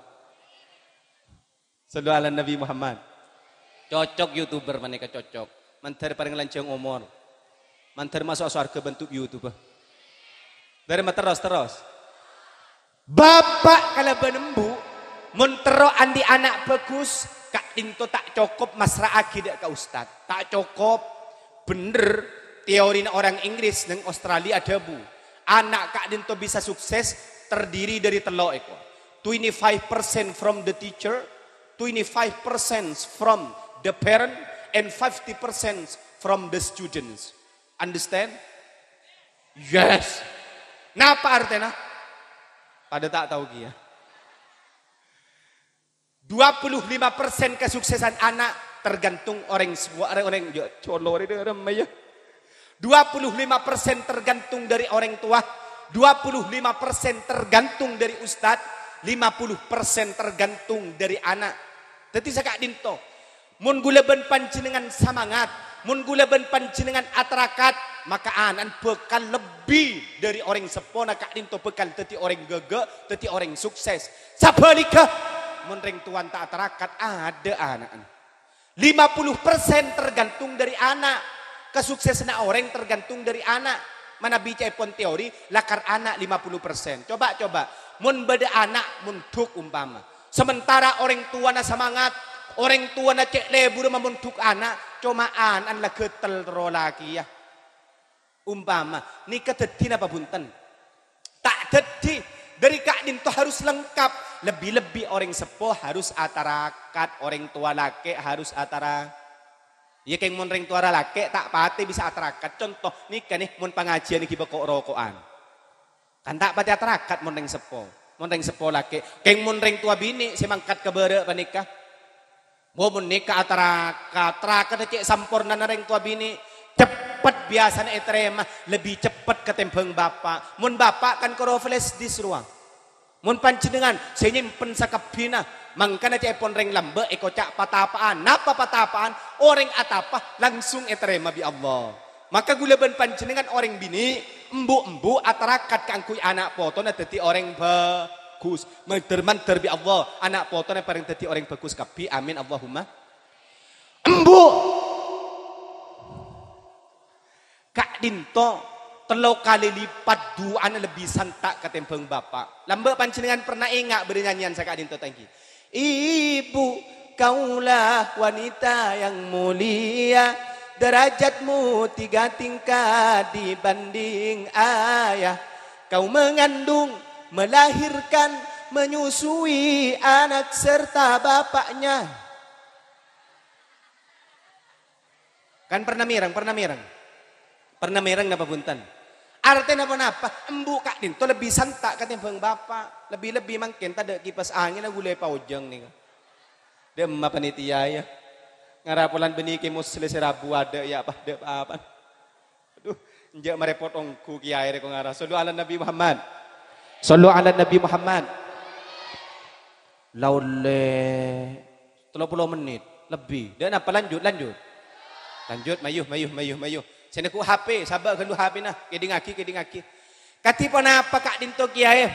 Sallu ala Nabi Muhammad. Cocok YouTuber panèka, cocok. Mandhâr parèng lanjhâng omor. Mandhâr maso' sowarghâ bân YouTube. Dhâri ma-, terros, terros. Bapa' kalabân embu', mon terro andi' ana' bhâghus, ka'dinto ta' cokop massra'aghi dâ' ka ustad. Ta' cokop. Bhender, teorina orang Inggris neng Australia adhâbu, ana' ka'dinto bisa sukses terdiri dari tello' èko. Twenty-five percent from the teacher, twenty-five percent from the parent, and fifty percent from the students. Understand? Yes. Napa artèna? Padâ ta' tao kèya. Dua puluh lima persen kesuksesan anak tergantung orèng sepo-, orèng, orèng, ya, colo, orèng, orèng, ya. Dua puluh lima persen tergantung dari orang tua, dua puluh lima persen tergantung dari ustad, lima puluh persen tergantung dari anak. Dhâddhi saka'dinto, mon ghulâ bân panjhennengngan samangat, mon ghulâ bân panjhennengngan atarakat, maka ana'na bhâkal lebbi dhâri orèng seppona ka'dinto bhâkal dhâddhi orèng ghâghâ, dhâddhi orèng sukses. Sabhâligghâ, mon rèng towana ta' atarakat, adâ' ana'na. Lima puluh persen tergantung dari anak. Kesuksesanna orèng tergantung dari anak. Manabi ca'èpon teori, lakar anak lima puluh persen. Coba, coba. Mon bâdâ anak mondhuk umpama. Sementara orèng towana samangat, orèng towana cè' lebur mamondhuk anak, coma ana'na la ghâtel terro lakèya. Umpama, nèka dhâddhi napa bhunten? Ta' dhâddhi. Dhâri ka'dinto harus lengkap. Lebbi-lebbi orèng seppo harus atarakat, orèng towa lakè' harus atara-, iyâ, kèng mon rèng towa ra lakè' ta' patè bisa atarakat. Conto, nèka nè, mon pangajiân ghi' bâ ko'-roko'an. Kan ta' patè atarakat mon rèng seppo. Mon rèng seppo lakè'. Kèng mon rèng towa binè' sè mangkat ka bârâ' panèka. Wah, mon nèka atarakat, tarakatta cè' sampornana rèng towa binè', ceppet biyasana ètarèma, lebbi ceppet katèmbhâng bapa'. Mon bapa' kan koro flash disk rowa. Mon panjhennengngan sè nyèmpen sakabbhina, mangkana ca'èpon rèng lambâ' èkoca' patapa'an. Napa patapa'an? Orèng atapa langsung ètarèma bi' Allah. Maka ghulâ bân panjhennengngan orèng binè', embu'-embu' atarakat kaangghuy ana' potona dhâddhi orèng bhâghus. Mandhâr-mandhâr bi' Allah, ana' potona parèng dhâddhi orèng bhâghus kabbhi. Amin, Allahumma. Embu'. Ka'dinto tello kalè lipat du'ana lebbi santa' katèmbhâng bapa'. Lambâ' panjhennengngan perna enga' bâdâ nyanyèyan saka'dinto, ta' ènggi? Ibu, kaulah wanita yang mulia, derajatmu tiga tingkat dibanding ayah. Kau mengandung, melahirkan, menyusui anak serta bapaknya. Kan perna mèreng, perna mèreng. Perna mèreng napa bhunten? Artèna ponapa? Embu' ka'dinto lebbi santa' katèmbhâng bapa'. Lebbi-lebbi mangkèn tadâ' kipas angènna ghulâ èpaojâng nèka. Dâ' emma panitia, ya. Ngara polana bânnè Kè Musleh sè rabu adâ', ya, apa, dâ' apa. Aduh, enjâ' marèpot ongghu kèyaè rè ko ngara. Shallu ala Nabi Muhammad. Shallu ala Nabi Muhammad. La ollè tello polo mennit lebbi. Dâ' napa, lanjut, lanjut. Lanjut, mayu, mayu, mayu, mayu. Sè neggu' H P, sabâ' ghâllu H P-na. Kèdingngaghi, kèdingngaghi. Kadhi ponapa ka'dinto kèyaè?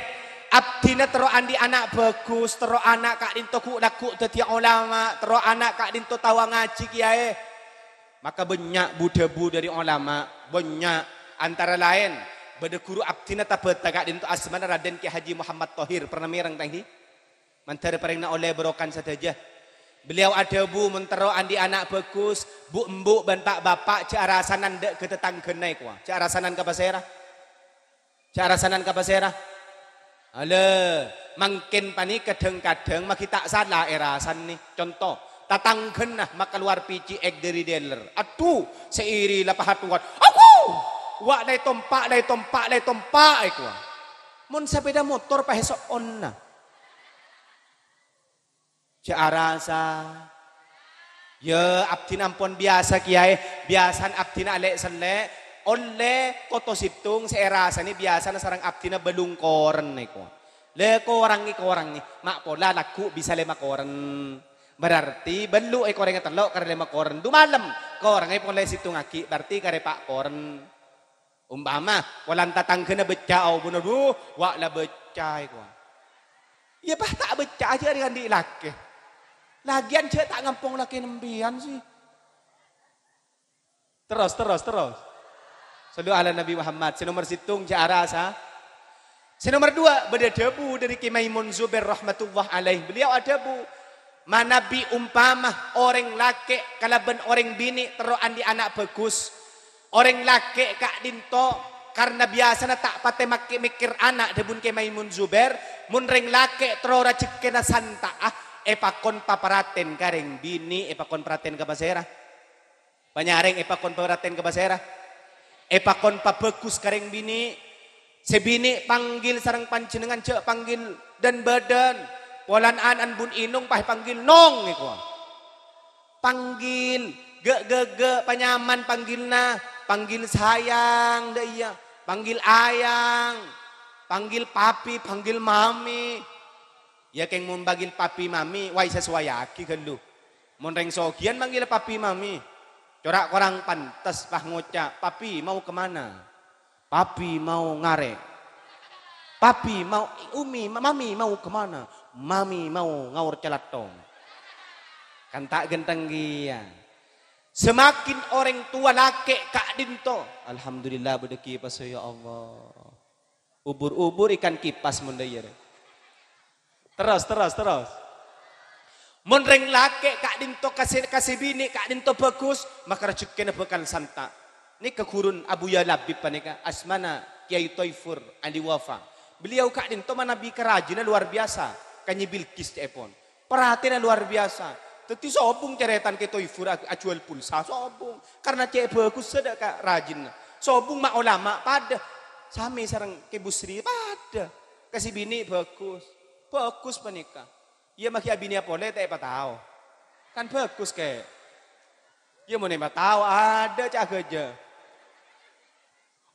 Abdhina terro andi' ana' bhâghus, terro ana' ka'dinto ghu'-lagghu' dhâddhiyâ olama, terro ana' ka'dinto tao ngajhi kèyaè. Maka bânnya' bu-dhâbu dâri olama, bânnya'. Antara laèn, bâdâ ghuru abdhina Tabata ka'dinto asmana Raden Kè Haji Muhammad Thohir. Perna mèreng, ta' ènggi? Mandhâr parèngna ollè bârokan sadhâjâ. Beliau adhâbu, "Mon terro andi' ana' bhâghus, bu'-embu' bân pa'-bapa' jhâ' arasanan dâ' ka tatangghâna, èkowa. Jhâ' arasanan ka pasèra? Jhâ' arasanan ka pasèra?" Alè, mangkèn panèka dhâng-kadhâng maghi ta' sala èrasanè. Conto, tatangghâna makalowar P C X dâri dealer. Adhu, sè iri la pahatowan. Aku! Wa' la ètompa', la ètompa', la ètompa', èkowa. Mon sapèda motor paèso'onna. Jhâ' arasa. Ya, abdhina ampon biyasa, kèyaè. Biyasana abdhina alè'-sellè'. Ollè koto sèttong sè èrasanè biyasana sareng abdhina bâllung korèn, èkowa. Lè, korangè, korangè. Ma' pola lagghu' bisa lèma korèn. Berarti bâllu' èkorèngè tello' karè lèma korèn. Dumalem, korangè polè sèttong aghi', berarti karè pa' korèn. Ompama, polana tatangghâna beccâ' aobuna, "Dhu, wa' la beccâ'," èkowa. Iyâ, pas ta' beccâ' jhâ' rè andi' lakè. Lagghiyan jhâ' ta' ngampong lakèna empèyan, sih. Terros, terros, terros. Shallu ala Nabi Muhammad. Sè nomer sèttong, jhâ' arasa. Sè nomer duwâ', bâdâ dhâbu dâri Kè Maimun Zubair rahmatullah alaih. Beliau adhâbu, "Manabi ompama orèng lakè' kalabân orèng binè' terro andi' ana' bhâghus, orèng lakè' ka'dinto karna biyasana ta' patè makkè mèkkèr ana'," dhâbuna Kè Maimun Zubair, "mon rèng lakè' terro rajhekkèna santa'a, èpakon paparatèn ka rèng binè', èpakon paratèn ka pasèra?" Panyarèng èpakon paratèn ka pasèra? Èpakon pabhâghus ka rèng binè'. Sè binè' panggil sareng panjhennengngan jhâ' panggil dân-bâdân. Polana an-, an bun-ènong pas èpanggil nong, èkowa. Panggil, ghâ'-ghâghâ' panyaman panggilna, panggil sayang, dâ' iyâ, panggil ayang, panggil papi, panggil mami. Iyâ, kèng mon manggil papi mami, wâi sasowayaghi ghâllu. Mon rèng soghiyân manggil papi mami, cora' korang pantes pas ngoca', "Papi mau ke mana? Papi mau ngarè'. Papi mau, umi, ma-, mami mau ke mana? Mami mau ngaor calathong." Kan ta' ghântheng kèya. Semakin orèng towa lakè' ka'dinto, alhamdulillah, bâdâ kipas, ya Allah. Ubur-ubur ikan kipas mon dâ' iyâ, rè. Terros, terros, terros. Mon rèng lakè' ka'dinto ka sè, ka sè binè' ka'dinto bhâghus, maka rajhekkèna bhâkal santa'. Nèka ghurun Abuya Labib panèka, asmana Kiai Toifur Ali Wafa. Beliau ka'dinto manabi karajina luar biasa, Ka Nyi Bilqis ca'èpon. Paratèna luar biasa. Dhâddhi sobung carètana Kè Toifur ag-, ajhuwâl pulsa, sobung. Karna cè' bhâghus sadhâ' ka rajina. Sobung ma' olama padâ. Samè sareng Kè Busri padâ. Ka sè binè' bhâghus. Bhâghus panèka. Iyâ, maghi abinèya polè ta' èpatao. Kan bhâghus, Kè. Iyâ, mon èpatao, adâ' ca' ghâjâ.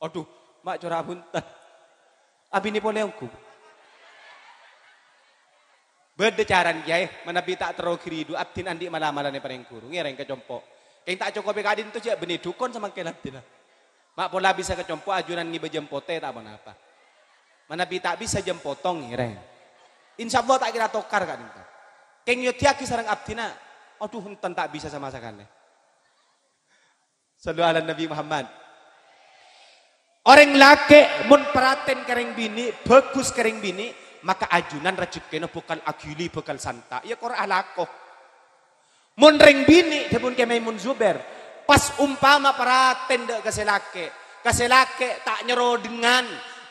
Adhu, ma' cora' bhunten. Abinè polè ongghu. Bâdâ carana, Kèyaè, manabi ta' terro ghâridhu, abdhina andi' mala-malana parèng ghuru. Ngèrèng ka compo'. Kèng ta' cokobhâ ka'dinto jhâ' bânnè dhukon samangkèn abdhina. Ma' pola bisa ka compo' ajunan ngibâ jâm potè ta' ponapa. Manabi ta' bisa jâm potong ngèrèng. Insyaallah ta' kèra tokar ka'dinto. Kèng nyodiyâghi sareng abdhina. Adhu, enten ta' bisa sama sakalè. Shallu ala Nabi Muhammad. Orèng lakè' mon paratèn ka rèng binè', bhâghus ka rèng binè', maka ajunan rajhekkèna bhâkal aghili, bhâkal santa'. Iyâ kor alako. Mon rèng binè', dhâbuna Kè Maimun Zubair, pas umpama paratèn dâ' ka sè lakè', ka sè lakè' ta' nyèro dhungan,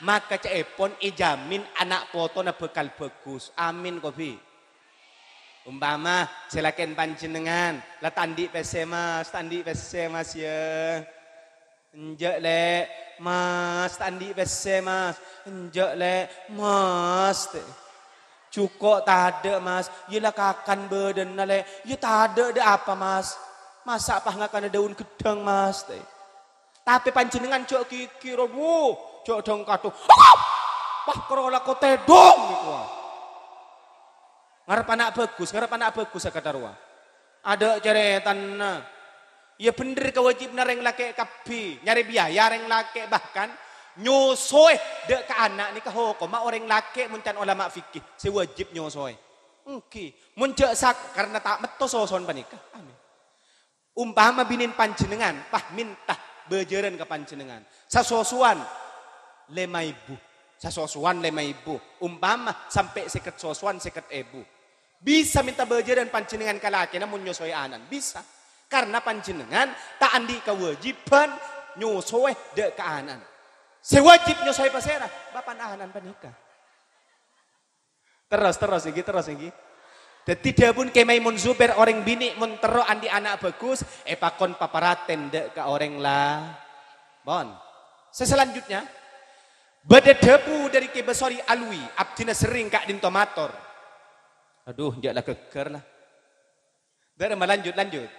maka ca'èpon èjamin ana' potona bhâkal bhâghus. Amin, kobi. Umpama sè lakèn panjhennengngan, la ta' andi' pèssè, Mas, ta' andi' pèssè, Mas, yâ. Enjâ', Lè', Mas, ta' andi' pèssè, Mas. Enjâ', Lè', Mas, tè. Jhuko' tadâ', Mas. Yâ la kakan bâdâna, Lè'. Yâ tadâ' dâ' apa, Mas? Masa' pas ngakana dâun ghedhâng, Mas, tè. Tapè panjhennengngan jhâ' ghighir, adhu, jhâ' dhâng-kadhâng. Wah, kor alako tèdhung, ghitu, ah. Ngarep ana' bhâghus, ngarep ana' bhâghus sakadhâ rowa. Adâ' carètana. Iyâ bhendher kawâjibhânna rèng lakè' kabbhi, nyarè biaya rèng lakè', bahkan nyosowè dâ' ka ana' nèka hokomma orèng lakè' mon can olama fikih, sè wâjib nyosowè. Èngghi, mon jhâ' sak-, karna ta' metto soson panèka. Amin. Umpama binèn panjhennengngan, pas mènta bâjârân ka panjhennengngan. Sasosowan lèma èbu. Sasosowan lèma èbu. Umpama sampè' sèket sosowan sèket èbu. Bisa mènta bâjârân panjhennengngan ka lakèna mon nyosowè ana'na. Bisa. Karna panjhennengngan ta' andi' kawâjibhân nyosowè dâ' ka ana'na. Sè wâjib nyosowè pasèra? Bapa'na ana'na panèka. Terros, terros, èngghi, terros, èngghi. Dhâddhi, dhâbuna Kè Maimun Zubair, orèng binè' mon terro andi' ana' bhâghus, èpakon paparatèn dâ' ka orèng la-, pon. Sè salanjutnya, bâdâ dhâbu dâri Kè Basori Alwi, abdhina serrèng ka'dinto mator. Adhu, jhâ' la ghâggâr, la. Dâremma lanjut, lanjut.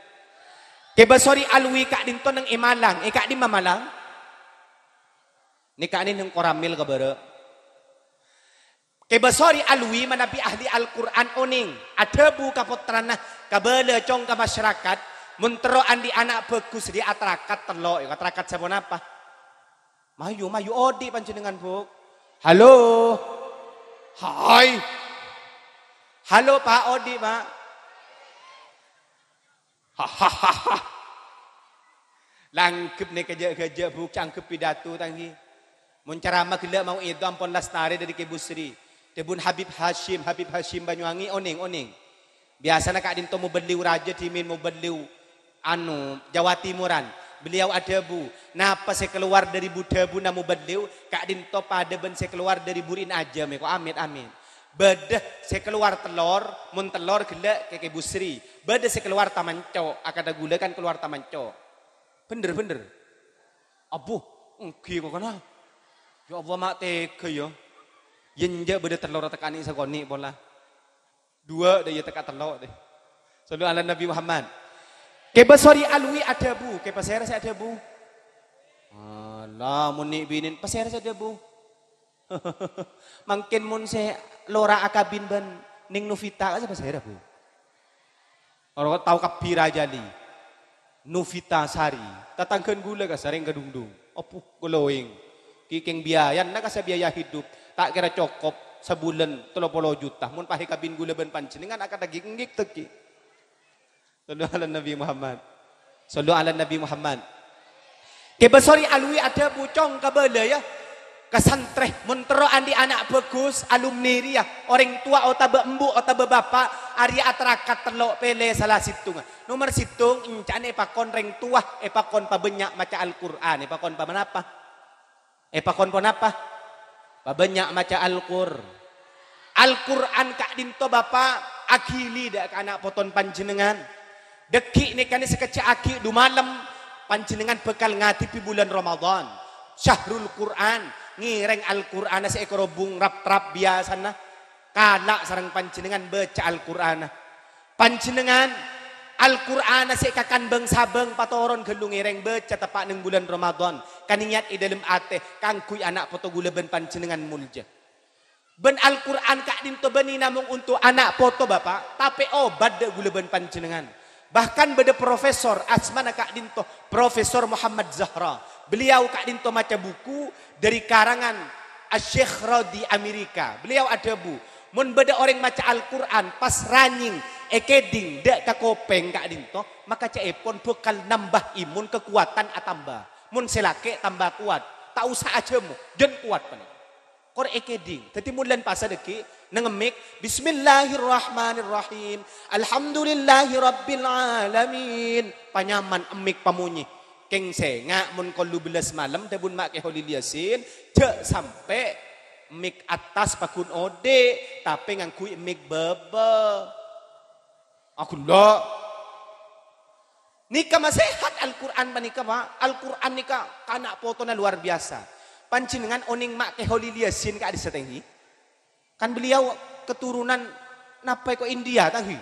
Kè Basori Alwi ka'dinto neng è Malang. È ka'dimma Malang? Nèka neng Koramil ka bârâ'. Kè Basori Alwi manabi ahli Al-Qur'an onèng, adhâbu ka pottrana, kabâlâ cong ka masyarakat, mon terro andi' ana' bhâghus dhi' atarakat tello', ya, atarakat saponapa? Mayu, mayu odi' panjhennengngan, Bu'. Halo. Hai. Halo, Pa', odi', Pa'. Hahaha. Langghep nèka jhâ'-ghâjâ', Bu', cangghep pidato, tanggi. Mon carama ghellâ' mau'idhah ampon lastarè dâri Kè Busri. Dhâbuna Habib Hasyim, Habib Hasyim Banyuwangi, onèng, onèng. Biyasana ka'dinto mobelliu rajâ dhimèn mobelliu, anu, Jawa Timuran. Beliau adhâbu, "Napa sè kalowar dâri bu-, dhâbuna mobelliu ka'dinto padâ bân sè kalowar dâri buri'na ajâm, èko, amit-amit. Bâdâ sè kalowar tellor, mon tellor ghellâ' Kè Kè Busri. Bâdâ sè kalowar tamanco, akadhâ ghulâ kan kalowar tamanco." Bhendher, bhendher. Abbhu, èngghi kok kana. Ya Allah, ma' tega, ya. Yâ enjâ' bâdâ tellor tèka'na sakonè' pola. Duwâ' dâ' iyâ tèka tello' dâ'. Shallu ala Nabi Muhammad. Kè Basori Alwi adhâbu, kè pasèra sè adhâbu? Alah, mon nè'-binèn, pasèra sè adhâbu? Mangkèn mon sè lora akabin bân Neng Novita, ka sè pasèra, Bu? Ora tao kabbhi rajâli. Novita Sari, tatangghâna ghulâ ka sarèng kadhungdhung. Abbhu, glowing. Kèng biayana kassa biaya hidup, ta' kèra cokop sabulân tello polo juta. Mon pas èkabin ghulâ bân panjhennengngan akadhâ ghi' èngghi tèghi. Shallu ala Nabi Muhammad. Shallu ala Nabi Muhammad. Kè Basori Alwi adhâbu, "Cong, kabâlâ, ya. Ka santrè, mon terro andi' ana' bhâghus, alumni rèya, orèng towa otabâ embu' otabâ bapa', arèya atarakat tello', pèlè sala sèttonga." Nomer sèttong, ènca'na èpakon rèng towa, èpakon pabânnya' maca Al-Qur'an. Èpakon pamanapa? Èpakon ponapa? Pabânnya' maca Al-Qur-, Al-Qur'an ka'dinto, Bapa', aghili dâ' ka ana' potona panjhennengngan. Dâggi' nèka nè sakejjhâ' aghi' dhu malem, panjhennengngan bhâkal ngadhebbhi bulân Ramadan. Syahrul Qur'an, ngèrèng Al-Qur'anna sè èkarobung rap-trap biyasana. Kala' sareng panjhennengngan bâca Al-Qur'anna. Panjhennengngan, Al-Qur'anna sè èkakan bâng-sabâng patoron ghâllu ngèrèng bâca teppa' neng bulân Ramadan, kanèyat è dâlem atè kaangghuy ana' poto ghulâ bân panjhennengngan molja. Bân Al-Qur'an ka'dinto bânnè namong onto' ana' poto, Bapa', tapè obat dâ' ghulâ bân panjhennengngan. Bahkan bâdâ profesor, asmana ka'dinto Profesor Muhammad Zahra. Beliau ka'dinto maca buku dâri karangan Asy-Syeikh Radi Amerika. Beliau adhâbu, "Mon bâdâ orèng maca Al-Qur'an pas ranyèng èkèding dâ' ka kopèng ka'dinto, maka ca'èpon bhâkal nambâ imun, kakowadhân atamba. Mon sè lakè' tamba kowat, ta' osa ajhâmo, jân kowat panèka." Kor èkèding. Dâddhi mon lân pasa dhâggi' neng emmik, "Bismillahirrahmanirrahim. Alhamdulillahirabbil alamin." Panyaman emmik pamonyè. Kèng sènga' mon kollu bellâs malem dhâbuna Ma' Kè Holil Yasin, jhâ' sampè' emmik attas paggun odi', tapè ngangghuy emmik bâbâ. Aghellâ'. Nèka masèhat Al-Qur'an panèka, Pak. Al-Qur'an nèka kana' potona luar biasa. Panjhennengngan onèng Ma' Kè Holil Yasin ka'dissa', tèngghi? Kan beliau keturunan napa èko India, tèngghi?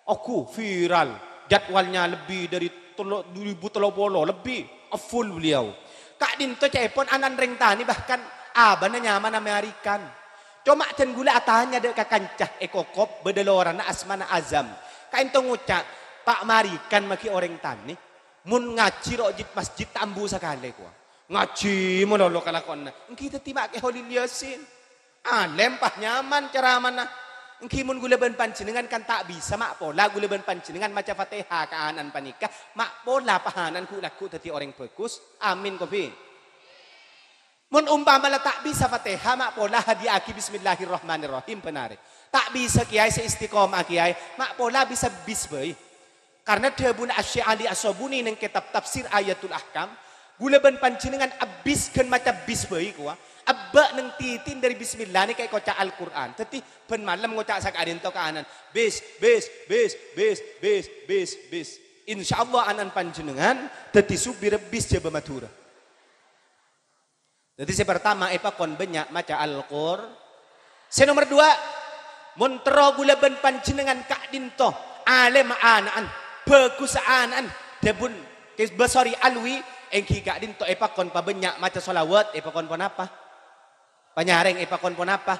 Ogu viral. Jadwalnya lebih dari tello-, dua ribu tello puluh, lebih. Full beliau. Ka'dinto ca'èpon ana'na rèng tanè, bahkan abâna nyamana Amerikan. Coma dân ghulâ atanya dâ' ka kanca è Kokop, bâdâ lorana asmana Azam. Ka'dinto ngoca', "Pa' Marikan maghi orèng tanè, mon ngajhi rowa jit masjid ta' ambu sakalè," kowa. "Ngajhi malolo kalakowanna." Èngghi dâddhi Ma' Kè Holil Yasin. Alèm, pas nyaman caramana. Èngghi mon ghulâ bân panjhennengngan kan ta' bisa ma' pola ghulâ bân panjhennengngan maca Fatihah ka ana'na panèka, ma' pola pas ana'na ghu'-lagghu' dâddhi orèng bhâghus. Amin, kobi. Mon umpama la ta' bisa Fatihah, ma' pola hadiya'aghi Bismillahirrahmanirrahim, bân arè. Ta' bisa kèyaè sè istiqomah kèyaè, ma' pola bisa bis bhâi. Karna dhâbuna Asy-Syeikh Ali As-Sabuni neng kètab Tafsir Ayatul Ahkam, "Ghulâ bân panjhennengngan abbis ghân maca bis bhâi kowa. Ebbâ' neng titi'na dâri bismillah nèka èkoca' Al-Qur'an." Dâddhi bân malem ngoca' saka'dinto ka ana'na, "Bis, bis, bis, bis, bis, bis, bis." Insyaallah ana'na panjhennengngan dâddhi supir bis Jhâbâ Madhurâ. Dâddhi sè partama èpakon bânnya' maca Al-Qur-, sè nomer dua, mon terro ghulâ bân panjhennengngan ka'dinto alèm ana'na, bhâghus ana'na, dhâbuna Kè Basori Alwi, èngghi ka'dinto èpakon pabânnya' maca shalawat, èpakon ponapa? Panyarèng èpakon ponapa?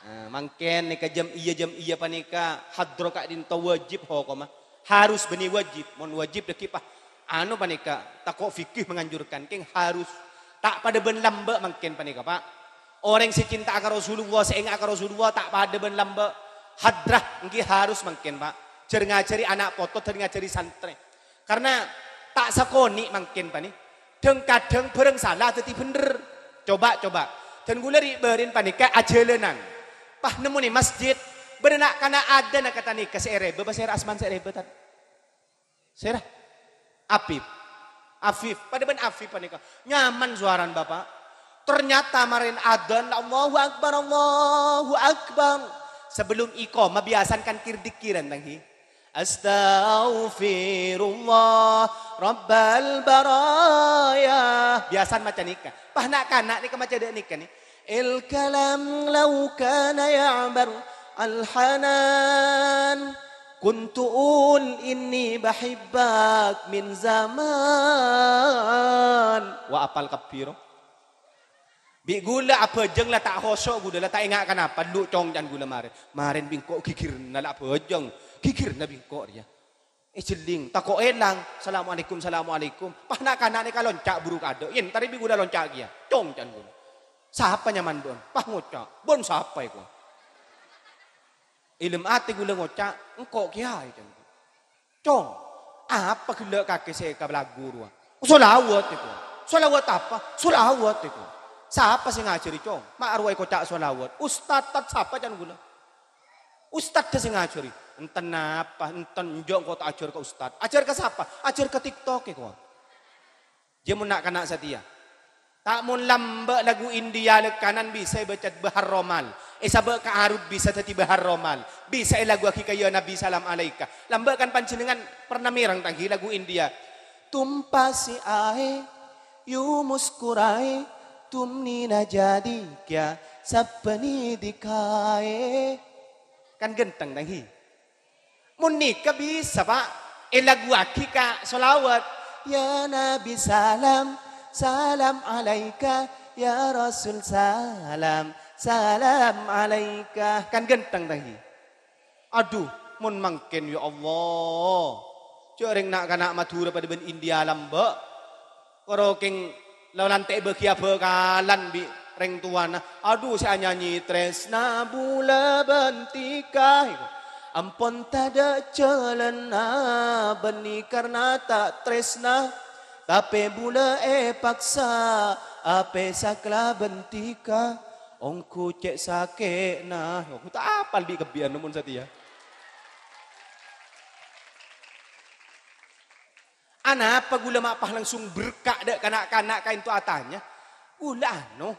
Nah, mangkèn nèka jam'iyah-jam'iyah panèka hadro ka'dinto wajib hokomma. Harus bânnè wajib. Mon wajib dhâggi' pa. Anu panèka, tako' fikih menganjurkan, kèng harus. Ta' padâ bân lambâ' mangkèn panèka, Pak. Orèng sè cinta ka Rasulullah, sè enga' ka Rasulullah, ta' padâ bân lambâ'. Hadrah èngghi harus mangkèn, Pak. Jhâr-ngajhâri ana' poto, jhâr-ngajhâri santrè. Karna ta' sakonè' mangkèn, Pak, nè. Dhâng-kadhâng bhârâng sala dâddhi bhendher. Coba, coba. Dân ghulâ ri'-bâri'na panèka ajhâlânan. Pas nemmonè masjid, bâdâ na'-kana' adâna kata nèka sè èrèbâ, bâ sèra asman sè èrèbâ, Tan? Sèra? Afif. Afif. Padâ bân Afif panèka. Nyaman sowarana, Bapa'. Ternyata marèn adân, Allahu Akbar, Allahu Akbar. Sebelum iqamah, biyasana kan kir-dikkiran, tang, hi. Astaghfirullah Rabbal baraya. Biyasana maca nèka. Pas na'-kana' nèka maca dâ' nèka, nè. Il kalam law kana ya'bar al-hanan, kuntu ul inni bahibbak min zaman. Wa apal kabbhi, ro. Bi' ghulâ abhâjâng la ta' khosyo' ghulâ, la ta' enga' kanapa, lu cong can ghulâ marèn. Marèn bi' engko' ghighirna la abhâjâng, ghighirna bi' engko' rèya. Èjhelling, tako' èlang. "Assalamualaikum, assalamualaikum." Pas na'-kana' nèka lonca' buru kaadâ'. Èntarè bi' ghulâ lonca' kèya. Cong can ghulâ. "Sapa nyaman bâ'na?" Pas ngoca', "Bâ'na sapa èkowa?" È dâlem atè ghulâ ngoca', "Engko' kèyaè," can ghulâ. "Cong, apa ghellâ' kakè sè èkalaghu rowa?" "Shalawat èkowa." "Shalawat apa?" "Shalawat èkowa." "Sapa sè ngajhâri, Cong?" "Ma' rowa èkoca' shalawat." "Ustad, tad sapa?" can ghulâ. "Ustad sè ngajhâri." "Enten apa? Enten, enjâ' engko' ta' ajhâr ka ustad." "Ajhâr ka sapa?" "Ajhâr ka TikTok èkowa." Jhâ' mon na'-kana' satèya. Ta' mon lambâ' lagu India lèkkanan bisa èbâca Bahar Romal. Èsabâ' ka Arab bisa dâddhi Bahar Romal. Bisa èlaghuwaghi ka Ya Nabi Salam Alaika. Lambâ' kan panjhennengngan pernah mèreng, tang, hi, lagu India. Tum pasi ae, yu muskurae, tumne na jadi kya, sabbani dikhae. Kan ghântheng, tang, hi. Mon nèka bisa, Pak, èlaghuwaghi ka shalawat. Ya Nabi salam, salam alaika. Ya Rasul salam, salam alaika. Kan ghântheng, tang, hi. Adhu. Mon mangkèn, ya Allah, jhâ' rèng na'-kana' Madhurâ padâ bân India lambâ'. Karo kèng la-, lantè' bâghi abhâkalan bi' rèng towana. Adhu, sè anyanyi, "Trèsna bulâ bân tika." Ampon tadâ' jhâlânna bânnè karna ta' trèsna. Tapè bulâ èpaksa, apè sakalabân tika, ongghu cè' sakè'na. Ongghu ta' apal bi' kabbhi anu mon satèya. Anapa ghulâ ma' pas langsung berka' dâ' kana'-kana' kaènto atanya? Ghulâ anu,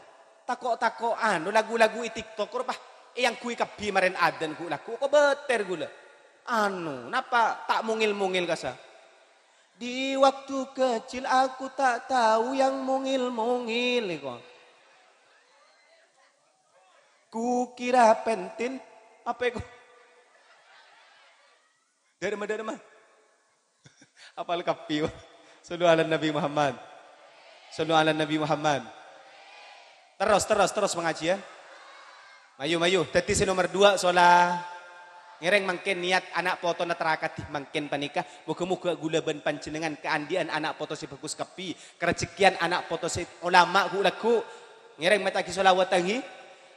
tako'-tako' anu, lagu-lagu è TikTok ropa èangghuy kabbhi marèn adzan ghu-, lagu kobâtèr ghulâ. Anu, napa ta' mongèl-mongèl kasa? Di waktu kecil aku tak tahu yang mungil-mungil, iko. Kukira pentin, apa iko? Dârma, dârma. Apal kabbhi, Pak. Sallu ala Nabi Muhammad. Sallu ala Nabi Muhammad. Terros, terros, terros pangajiân. Mayu, mayu. Dhâddhi sè nomer dua, sola. Ngèrèng mangkèn niat ana' potona trakadhi mangkèn panèka. Moghâ-moghâ ghulâ bân panjhennengngan kaandi'ân ana' poto sè bhâghus kabbhi. Karajhekkèyan ana' poto sè olama ghu-, lagghu'. Ngèrèng maca'aghi sholawat, tangghi.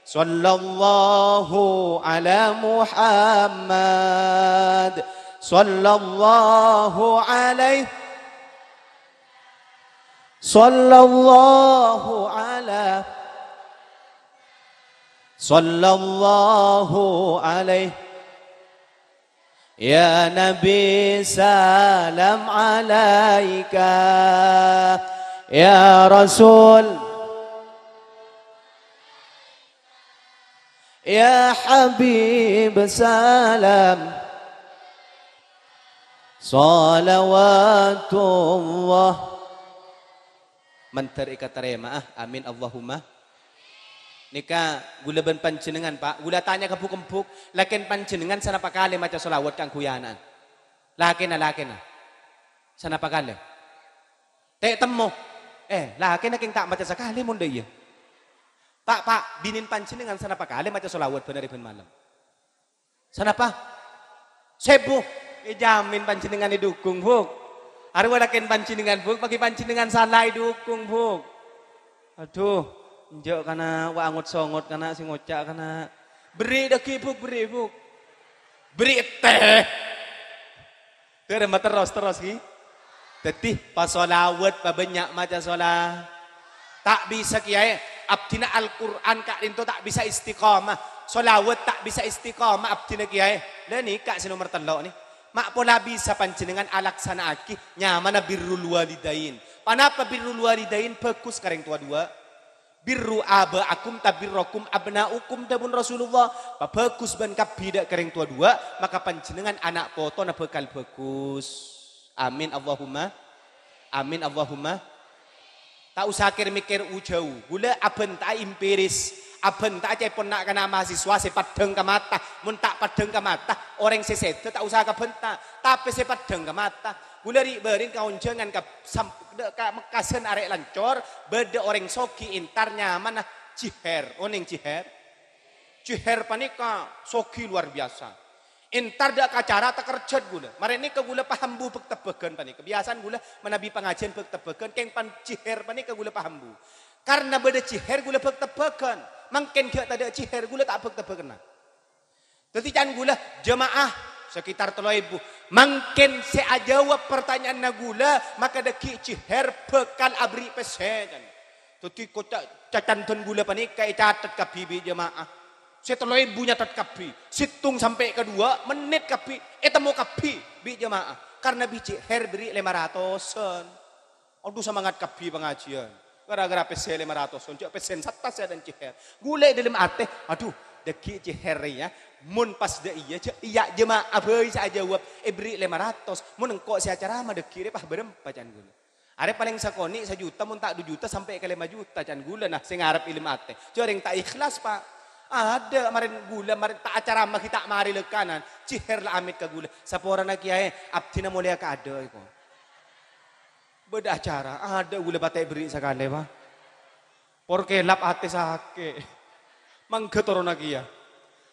Sallallahu ala Muhammad. Sallallahu alaihi. Sallallahu ala. Sallallahu alaihi. Ya Nabi, salam alaika. Ya Rasul. Ya Habib, salam. Salawatullah. Mandhâr èkatarèma'a. Amin, Allahumma. Nèka ghulâ bân panjhennengngan, Pak. Ghulâ tanya ka bhuk-embhuk, lakèn panjhennengngan sanapa kalè maca sholawat kaangghuy ana'na? Lakèna, lakèna. Sanapa kalè? Tè' temmo. Eh, lakèna kèng ta' maca sakalè mon dâ' iyâ. Pak, Pak, binèn panjhennengngan sanapa kalè maca sholawat bân arè bân malem? Sanapa? Sèbu. Èjhâmin panjhennengngan èdhukung, Bhuk. Arowa lakèn panjhennengngan, Bhuk, paghi panjhennengngan sala èdhukung, Bhuk. Adhu, enjâ' kana', wa' angot-songot kana' sè ngoca' kana'. Berri' dâggi', Bhuk, berri', Bhuk. Berri' tè. Dârâmma terros, terros, ghi. Dhâddhi, pasolawat, pabânnya' maca sola-. Ta' bisa, Kèyaè. Abdhina Al-Qur'an ka'dinto ta' bisa istiqomah. Solawat ta' bisa istiqomah abdhina, Kèyaè. La nèka sè nomer tello' nè. Ma' pola bisa panjhennengngan alaksana'aghi nyamana birrul walidain. Panapa birrul walidain? Bhâghus ka rèng towa duwâ'. "Birru aba'akum tabirrukum abna'ukum," dhâbuna Rasulullah. Pabhâghus bân kabbhi dâ' ka rèng towa duwâ', maka panjhennengngan ana' potona bhâkal bhâghus. Amin, Allahumma. Amin, Allahumma. Ta' osa kèr-mèkkèr u-jâu. Ghulâ abhânta'a empiris. Abhânta'a ca'èpon na'-kana' mahasiswa sè paddhâng ka mata. Mon ta' paddhâng ka mata, orèng sè sèdhâ ta' osa kabhânta. Tapè sè paddhâng ka mata. Ghulâ ri'-bâri'na ka onjhângan ka sam-, dâ', ka Mekkasân arè' lancor, bâdâ orèng soghi entar nyamana Jiher. Onèng Jiher? Jiher panèka soghi luar biasa. Entar dâ' ka acara takerjhât ghulâ. Marè nèka ghulâ paham bu bhâk-tebbhâghân panèka. Biyasana ghulâ manabi pangajiân bhâk-tebbhâghân, kèng pan-, Jiher panèka ghulâ paham bu. Karna bâdâ Jiher ghulâ bhâk-tebbhâghân. Mangkèn jhâ' tadâ' Jiher ghulâ ta' bhâk-tebbhâghânna. Dhâddhi can ghulâ, jemaah, sekitar tello èbu. Mangkèn sè ajâwâb partanya'anna ghulâ, maka dâggi' Jiher bhâkal aberri' pèssè, can. Dhâddhi koca', cacandhân ghulâ panèka ècatet kabbhi bi' jemaah. Sè tello èbu nyatet kabbhi. Sèttong sampè' ka duwâ' mennit kabbhi, ètemmo kabbhi bi' jemaah. Karna bi' Jiher berri' lèma ratosan. Adhu, semangat kabbhi pangajiân. Gara-gara pèssè lèma ratos, jhâ' pèssèna satta sè adâ' Jiher. Ghulâ è dâlem atè, adhu, dâggi' Jiher rèya, mon pas dâ' iyâ, jhâ' iyâ jemaah bhâi sè ajâwâb, èberri' lèma ratos. Mon engko' sè acarama dâggi' rè pas bârâmpa, can ghulâ. Arè palèng sakonè' sajuta, mon ta' du juta sampè' ka lèma juta, can ghulâ, nah, sè ngarep è dâlem atè. Jhâ' orèng ta' ikhlas, Pak. Adâ' marèn ghulâ, marèn ta' acarama ghi' ta' marè lèkanan. Jiher la amèt ka ghulâ. Saporana kèyaè, abdhina molèya ka adâ' èko. Bâdâ acara, adâ' ghulâ patè' berri' sakalè, Pak. Por kelap atè sakè'. Mangghâ toronna kèya.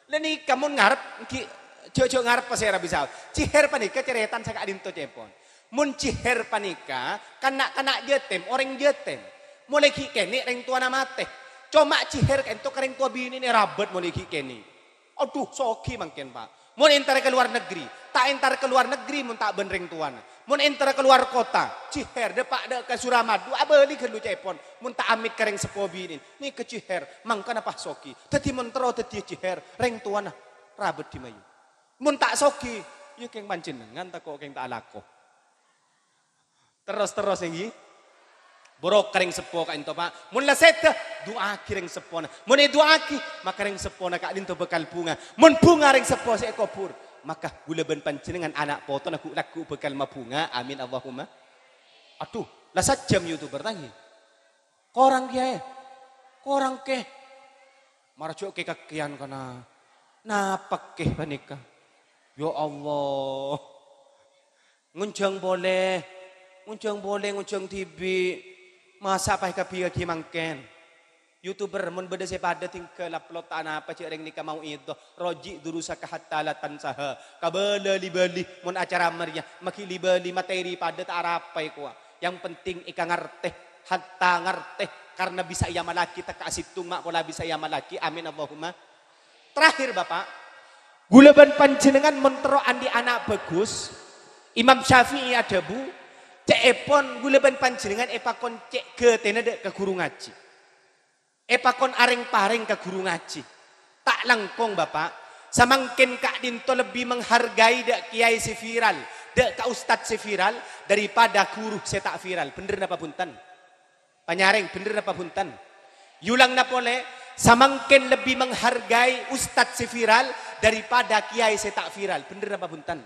La nèka mon ngarep, èngghi Jhâ'-jhâ' ngareppa sè rabi saos. Jiher panèka carètana saka'dinto ca'èpon. Mon jiher panèka kan na'-kana' jhâtem, orèng jhâtem. Molaè ghi' kènè' rèng towana matè. Coma jiher ka'dinto ka rèng towa binèna rabat molaè ghi' kènè'. Adhu, soghi mangkèn, Pa'. Mon entara ka luar negeri, ta' entara ka luar negeri mon ta' bân rèng towana. Mon entara ka luar kota, jiher, dâpa' dâ' ka Suramadu, abâli ghâllu ca'èpon. Mon ta' amèt ka rèng seppo binèna, nèka jiher, mangkana pas soghi. Dhâddhi mon terro dhâddhiyâ jiher, rèng towana rabat dimmayu. Mon ta' soghi, ya kèng panjhennengngan tako' kèng ta' alako. Terros-terros, èngghi. Bârâ' ka rèng seppo ka'dinto, Pa'. Mon la sèdhâ, du'aaghi rèng seppona. Mon èdu'aaghi, maka rèng seppona ka'dinto bhâkal bhunga. Mon bhunga rèng seppo sè èkobhur, maka ghulâ bân panjhennengngan ana' potona ghu'-lagghu' bhâkal mabhunga. Amin, Allahumma. Adhu, la sajjhâm YouTuber, ta' èngghi? Korang, Kèyaè. Korang, Kè. Mara jhâ' kè-kakkèyan kana. Napa kè panèka? Ya Allah. Ngonjhâng polè. Ngonjhâng polè, ngonjhâng dhibi'. Masa' pas èkabbhiyâghi mangkèn? YouTuber, mon bâdâ sè padâ tinggal upload ta' napa, jhâ' rèng nèka mau'idhah. Raji' durusaka hatta la tansaha. Kabâlâ li-bâli, mon acara mèrèya, maghi li-bâli, materi padâ ta' arapa èkowa. Yang penting èkangartè, hatta ngartè, karena bisa èamallaghi tekka' sèttong ma' pola bisa èamallaghi. Amin, Allahumma. Terakhir, Bapak, ghulâ bân panjhennengngan mon terro andi' ana' bhâghus, Imam Syafi'i adhâbu, ca'èpon ghulâ bân panjhennengngan èpakon cè' ghâtèna dâ' ka ghuru ngajhi. Èpakon arèng-parèng ka ghuru ngajhi. Ta' langkong, Bapak. Samangkèn ka'dinto lebbi menghargai dâ' kèyaè sè viral, dâ' ka ustad sè viral, daripada ghuru sè ta' viral. Bhender napa bhunten? Panyarèng, bhender napa bhunten? Yulangna polè, samangkèn lebbi menghargai ustad sè viral daripada kèyaè sè ta' viral. Bhender napa bhunten?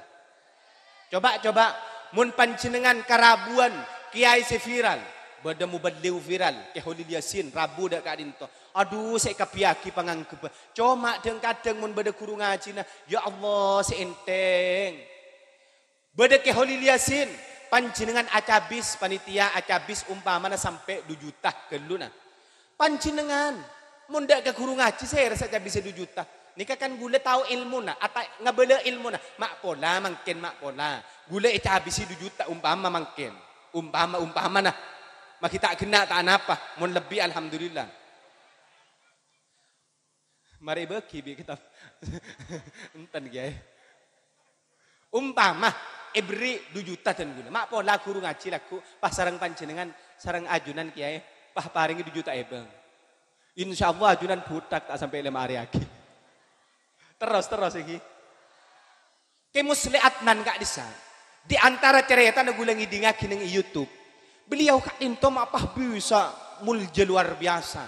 Coba, coba, mon panjhennengngan ka rabuwân kèyaè sè viral, bâdâ muballigh viral, Kè Holil Yasin, rabu dâ' ka'dinto. Adhu, sè èkabbhiyâghi pangangghebhâ. Coma dhâng-kadhâng mon bâdâ ghuru ngajhina, ya Allah, sè ènthèng. Bâdâ Kè Holil Yasin, panjhennengngan acabis, panitia acabis umpamana sampè' du juta ghâlluna. Panjhennengngan, mon dâ' ka ghuru ngajhi sèra sè cabisè du juta. Nèka kan ghulâ tao èlmona, ata-, ngabâlâ èlmona. Ma' pola mangkèn, ma' pola. Ghulâ ècabisi du juta umpama mangkèn. Umpama, umpamana. Maghi ta' ghenna' ta' anapa, mon lebbi alhamdulillah. Marè èbâghi bi' kitab. Enten, Kèyaè. Umpama èberri' du juta dân ghulâ. Ma' pola ghuru ngajhi lagghu' pas sareng panjhennengngan sareng ajunan, Kèyaè, pas parèngè du juta èbâng. Insyaallah ajunan bhuthak ta' sampè' lèma arè aghi. Terros, terros, èngghi. Kè Musleh Adnan ka'dissa', di antara carètana ghulâ ngèdingngaghi neng YouTube, beliau ka'dinto ma' pas bisa molja luar biasa.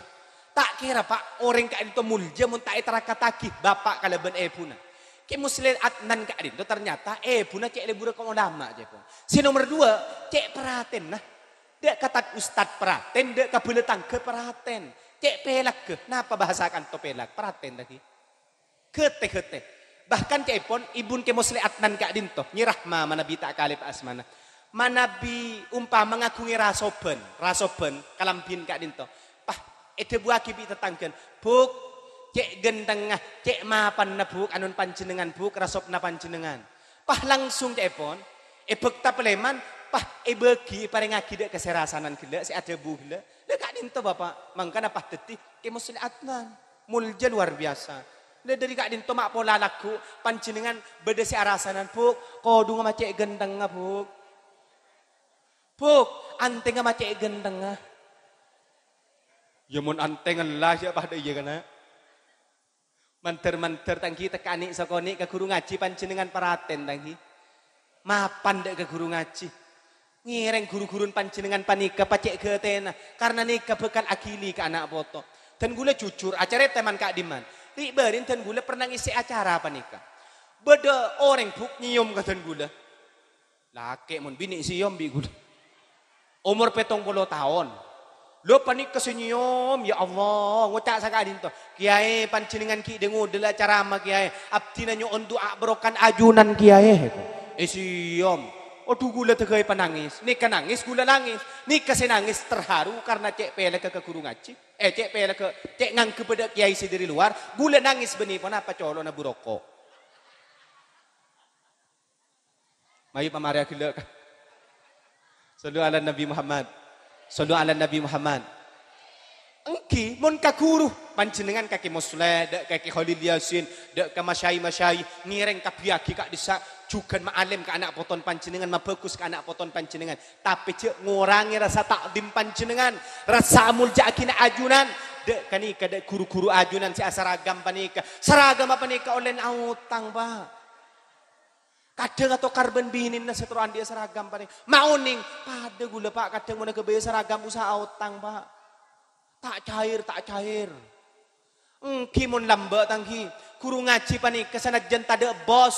Ta' kèra, Pa', orèng ka'dinto molja mon ta' ètarakattaghi bapa' kalabân èbhuna. Kè Musleh Adnan ka'dinto ternyata èbhuna cè' lebura ka ulama, ca'èpon. Sè nomer dua, cè' paratènna. Dâ' ka tad-ustad paratèn, dâ' ka bhâlâ tangghâ paratèn. Cè' pèlagghâ, napa bahasa kanto pèlag? Paratèn, lagi. Ghâtè-ghâtè. Bahkan ca'èpon, èbhuna Kè Musleh Adnan ka'dinto, nyè rahma manabi ta' kalèp asmana. Manabi umpama ngaghungè rasoban, rasoban, kalambhina ka'dinto. Pas èdhâbuwâghi bi' tatangghâna, "Bhuk, cè' ghântengnga, cè' mapanna, Bhuk, anona panjhennengngan, Bhuk, rasobna panjhennengngan." Pas langsung ca'èpon, èbhâkta palèman, pas èbâghi, èparèngaghi dâ' ka sè rasanan ghellâ', sè adhâbu ghellâ'. Lha ka'dinto, Bapa', mangkana pas dhâddhi Kè Musleh Adnan. Molja luar biasa. Lha, dhâri ka'dinto ma' pola lagghu', panjhennengngan bâdâ sè arasanan, "Bhuk, kodhungnga ma' cè' ghântengnga, Bhuk. Bhuk, antèngnga ma' cè' ghântengnga." Ya, mon antèng ella, sè padâ iyâ, kana'. Mandhâr-mandhâr, ta' ènggi, tekka' nè' sakonè' ka ghuru ngajhi, panjhennengngan paratèn, ta' ènggi. Mapan dâ' ka ghuru ngajhi. Ngèrèng ru-ghuruna panjhennengngan panèka pacè' ghâtèna, karna nèka bhâkal aghili ka ana' poto. Dân ghulâ jujur, acarèta man-ka'dimman. Ri'-bâri'na dân ghulâ pernah ngèssè acara panèka. Bâdâ orèng, Bhuk, nyèyom ka dân ghulâ. Lakè' mon binè' sèyom bi' ghulâ. Omor pèttong polo taon. Lho, panèka sè nyèyom, ya Allah, ngoca' saka'dinto, "Kèyaè, panjhennengngan ghi' dâ-ngodâ la carama, Kèyaè. Abdhina nyo'on du'a barokana ajunan, Kèyaè." Èsèyom. Adhu, ghulâ tèghâi panangès. Nèka nangès, ghulâ nangès. Nèka sè nangès terharu karna cè' pèlagghâ ka ghuru ngajhi. Eh, cè' pèlagghâ, cè' nganggep bâdâ kèyaè sè dâri lowar, ghulâ nangès bânnè ponapa colo'na bu roko'. Ayo pamarèya ghellâ', ka. Shallu ala Nabi Muhammad. Shallu ala Nabi Muhammad. Èngghi, mon ka ghuru, panjhennengngan ka Kè Musleh, dâ' ka Kè Kholil Yasin, dâ' ka masyai-masyai, ngèrèng kabbhi aghi ka'dissa', jhughân ma'alim ka ana' poton panjhennengngan, mabhâghus ka ana' poton panjhennengngan. Tapè jhâ' ngorangè rasa ta'dhim panjhennengngan, rasa amolja'aghina ajunan. Dâ' ka'nèka, dâ' ru-ghuru ajunan sè asaragam panèka. Saragam panèka ollèna aotang, Pa'. Kadhâng atokar bân binèna sè terro andi'â saragam panèka. Ma' onèng, padâ ghulâ, Pa', kadhâng mon aghâbây saragam usaha aotang, Pa'. Ta' cair, ta' cair. Èngghi mon lambâ' ta' èngghi, ghuru ngajhi panèka sanajjân tadâ' bos,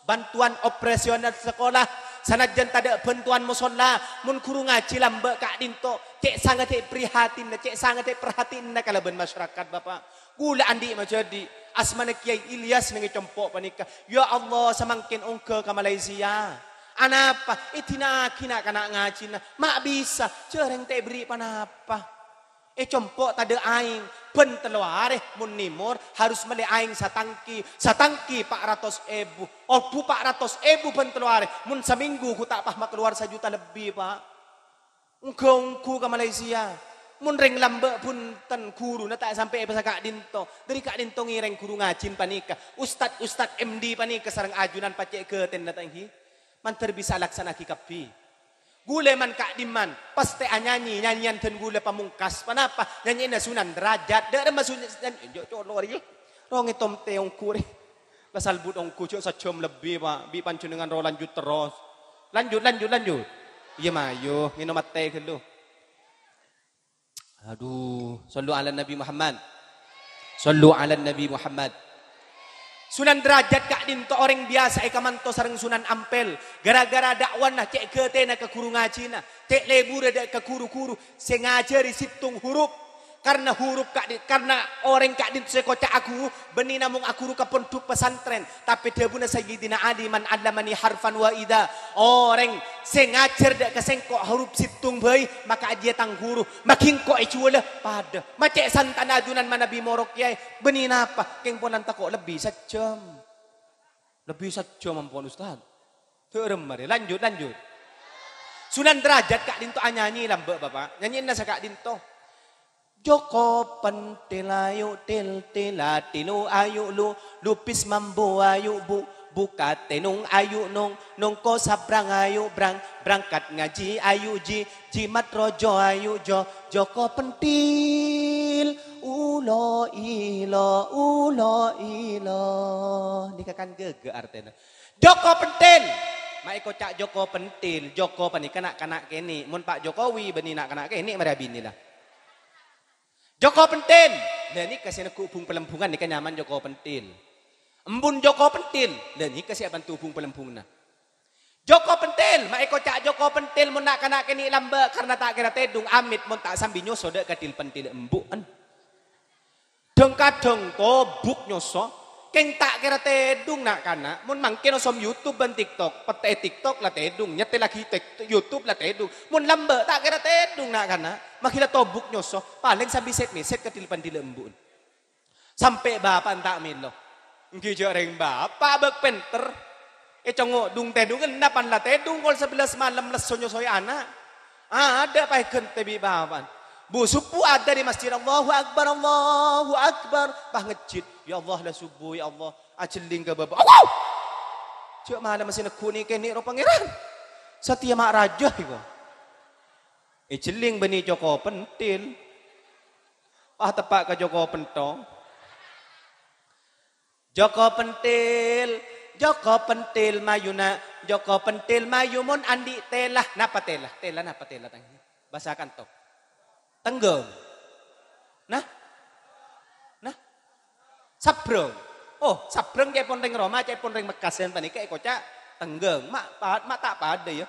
bantuan operasional sekolah, sanajjân tadâ' bantuan mosolla, mon ghuru ngajhi lambâ' ka'dinto, cè' sanget prihatinna, cè' sanget perhatianna kalabân masyarakat, Bapa'. Ghulâ andi' majhâdi', asmana Kèyaè Ilyas neng è compo' panèka. Ya Allah, samangkèn ongghâ ka Malaysia. Anapa? Èdina'aghi na'-kana' ngajhina. Ma' bisa, jhâreng ta' èberri' ponapa. È compo' tadâ' aèng, bân tello arè mon nèmor harus mellè aèng satangki, satangki pa' ratos èbu. Obu pa' ratos èbu bân tello arè, mon samènggu ghu ta' pas makalowar sajuta lebbi, Pa'. Ongghâ-ongghu ka Malaysia. Mon rèng lambâ' bhunten, ghuruna ta' sampè' è bâsa ka'dinto. Dâri ka'dinto ngèrèng ghuru ngajhi panèka. Ustad-ustad M D panèka sareng ajunan pacè' ghâtèna ta' èngghi. Mandhâr bisa alaksana'aghi kabbhi. Ghulâ man ka'dimman, pastè anyanyi, nyanyian dân ghulâ pamongkas. Ponapa? Nyanyina Sunan Derajat. Dâ' remma Sunan, nyanyi, enjâ' colo' rèya. Rongè tomtè ongghu rè. La salbut ongghu jhâ' sajjhâm lebbi, Pa'. Bi' panjhennengngan ro lanjut terros. Lanjut, lanjut, lanjut. Iyâ, mayu, ngènom atè ghâllu. Adu, shallu ala Nabi Muhammad. Shallu ala Nabi Muhammad. Sunan Derajat ka'dinto orèng biyasa èkamanto sareng Sunan Ampel. Gara-gara da'wana cè' ghâtèna ka ghuru ngajhina, cè' lebura dâ' ka ghuru-ghuru sè ngajhâri sèttong hurup. Karna hurup ka'di-, karna orèng ka'dinto sè koca'aghu, bânnè namong aghuru ka pondhuk pasantrèn. Tapè dhâbuna Sayyidina Ali, "Man 'allamani harfan wahida." Orèng sè ngajhâr dâ' ka sèngko' hurup sèttong bhâi, maka ajiyâ tang ghuru. Maghi engko' èjhuwâlâ, padâ. Ma' cè' santana ajunan manabi moro kèyaè. Bânnè napa? Kèng polan tako' lebbi sajjhâm. Lebbi sajjhâm ampon, Ustad. Dâ' remma rè. Lanjut, lanjut. Sunan Derajat ka'dinto anyanyi lambâ', Bapa'. Nyanyina saka'dinto. Joko pentil ayu til tila tilu ayu lu, lupis mambu ayu bu, buka tenung ayu nung, nungko sabrang ayu brang, berangkat ngaji ayu ji, jimat rojo ayu jo, Joko pentil, ulo ilo, ulo ilo. Nèka kan ghâghâ artèna. Joko pentil. Ma' èkoca' Joko pentil. Joko panèka na'-kana' kènè'. Mon Pa' Jokowi bânnè na'-kana' kènè' marè abinè la. Joko pentil. Lah nèka sè neggu' bung-palembungan nèka nyamana Joko pentil. Embun Joko pentil. Lah nèka sè abhânto bung-palembunganna. Joko pentil. Ma' èkoca' Joko pentil mon na'-kana' kènè' lambâ' karna ta' kèra tèdung amit mon ta' sambi nyoso dâ' ka til-pentil embu'en. Dhâng-kadhâng tobuk nyoso, kèng ta' kèra tèdung na'-kana'. Mon mangkèn osom YouTube bân TikTok, pettè'è TikTok la tèdung, nyèttèllaghi Tik-, YouTube la tèdung. Mon lambâ' ta' kèra tèdung na'-kana', maghi la tobuk nyoso, palèng sambi sèt-mèsèt ka dil-pandila embu'en. Sampè' bapa'en ta' mèlo. Èngghi jhâ' rèng bapa' bâk pènter. Ècongngo' dung-tèdungnga pan la tèdung kol sabellâs malem lesso nyosoè ana'. Adâ' paèghântè bi' bapa'en. Bu, subuh adâ' è masjid, "Allahu Akbar, Allahu Akbar." Pas ngejjit, "Ya Allah, la subuh, ya Allah." Ajhelling ka bâbâ, "Allah!" Jhâ' malem sè neggu' nèkè nè' ro Pangèran. Satèya ma' rajâ èko. Èjhelling bânnè Joko Pentil. Pas teppa' ka Joko Pentong. Joko Pentil, Joko Pentil mayu, na'. Joko Pentil mayu mon andi' tèla. Napa tèla? Tèla napa tèla, Tang? Bhâsa kanto. Tengghâng. Nah? Nah? Sabrâng. Oh, sabrâng ca'èpon rèng Roma, ca'èpon rèng Mekkasen panèka èkoca' tengghâng. Ma' pa-, ma' ta' padâ, yâ.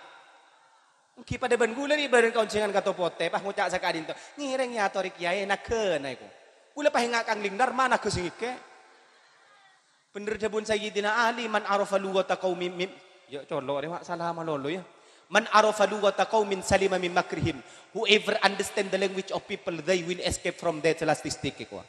Èngghi padâ bân ghulâ nè' bârâng kaonjhângan Kato Potè, pas ngoca' saka'dinto, "Ngèrèng èyatorè kèyaè naghâna èko." Ghulâ pas enga' kangling Darma naghâ sè ngèkè'. Bhender dhâbuna Sayyidina Ali, "Man arafa lughata qaumin min," yâ, colo' rè, ma' sala malolo, yâ. "Man arafa lughata qaumin salima min makrihim." Whoever understand the language of people, they will escape from their statistic, èko.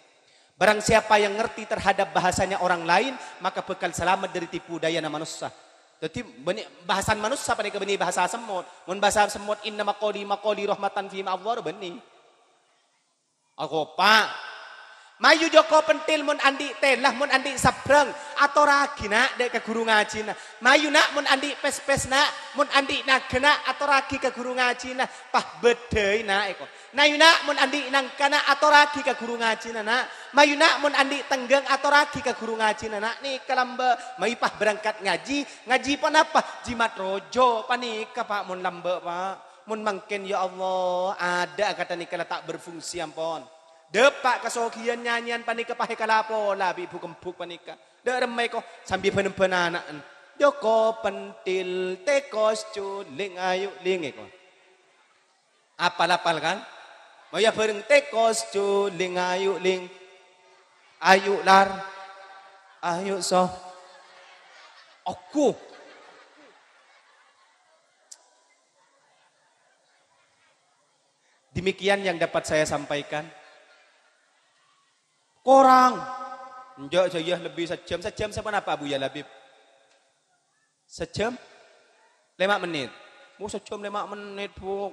Barang siapa yang ngerti terhadap bahasanya orang lain, maka bakal selamat dari tipu dayana manossa. Dhâddhi, bânnè bhâsana manossa panèka bânnè bhâsa semmot. Mon bhâsa semmot, "Inna maqoli maqoli rahmatan fi ma Allah," bânnè. Akopa. Mayu Joko Pentil mon andi' tèla, mon andi' sabrang, atorraghi, na', dâ' ka ghuru ngajhina. Mayu, na', mon andi' pèspès, na', mon andi' naga, na', atorraghi ka ghuru ngajhina. Pah bâddhâi, na', èko. Mayu, na', mon andi' nangka, na', atorraghi ka ghuru ngajhina, na'. Mayu, na', mon andi' tengghâng, atorraghi ka ghuru ngajhina, na'. Nèka lambâ', mayu pah berangkat ngajhi, ngajhi ponapa? Jimat rojo, panèka, Pa', mon lambâ', Pa'. Mon mangkèn, ya Allah, adâ' akadhi nèka la ta' berfungsi ampon. Dâpa' kasoghiyân nyanyèyan panèka pahè kala pola bi' bu-kembhuk panèka. Dâ' remma èko sambi bân-bân ana'na. Joko Pentil, tèkos, culing, ayu, ling, èko. Apal-apal, kan? Maya bhâreng, tèkos, culing, ayu, ling. Ayu, lar. Ayu, so. Oku. Demikian yang dapat saya sampaikan. Korang. Enjâ', jâ, iyâ, lebbi sajjhâm. Sajjhâm saponapa, Buya Labib? Sajjhâm? Lèma' mennit. Oh, sajjhâm lèma' mennit, Bu.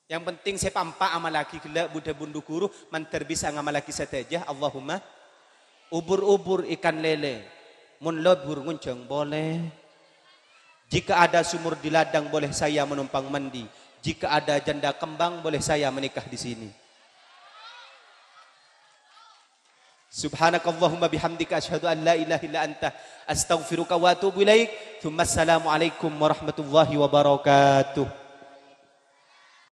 Yang penting sè pa-empa' amallaghi ghellâ', bu-dhâbuna ghu-ghuru, mandhâr bisa ngamallaghi sadhâjâ. Allahumma. Ubur-ubur ikan lele, mon lebur ngonjhâng polè. Jika ada sumur di ladang, boleh saya menumpang mandi. Jika ada janda kembang, boleh saya menikah di sini. Subhanakallahumma bihamdika, asyhadu an la ilaha illa anta, astaghfiruka wa atubu ilaik. Tsumma assalamualaikum warahmatullahi wabarakatuh.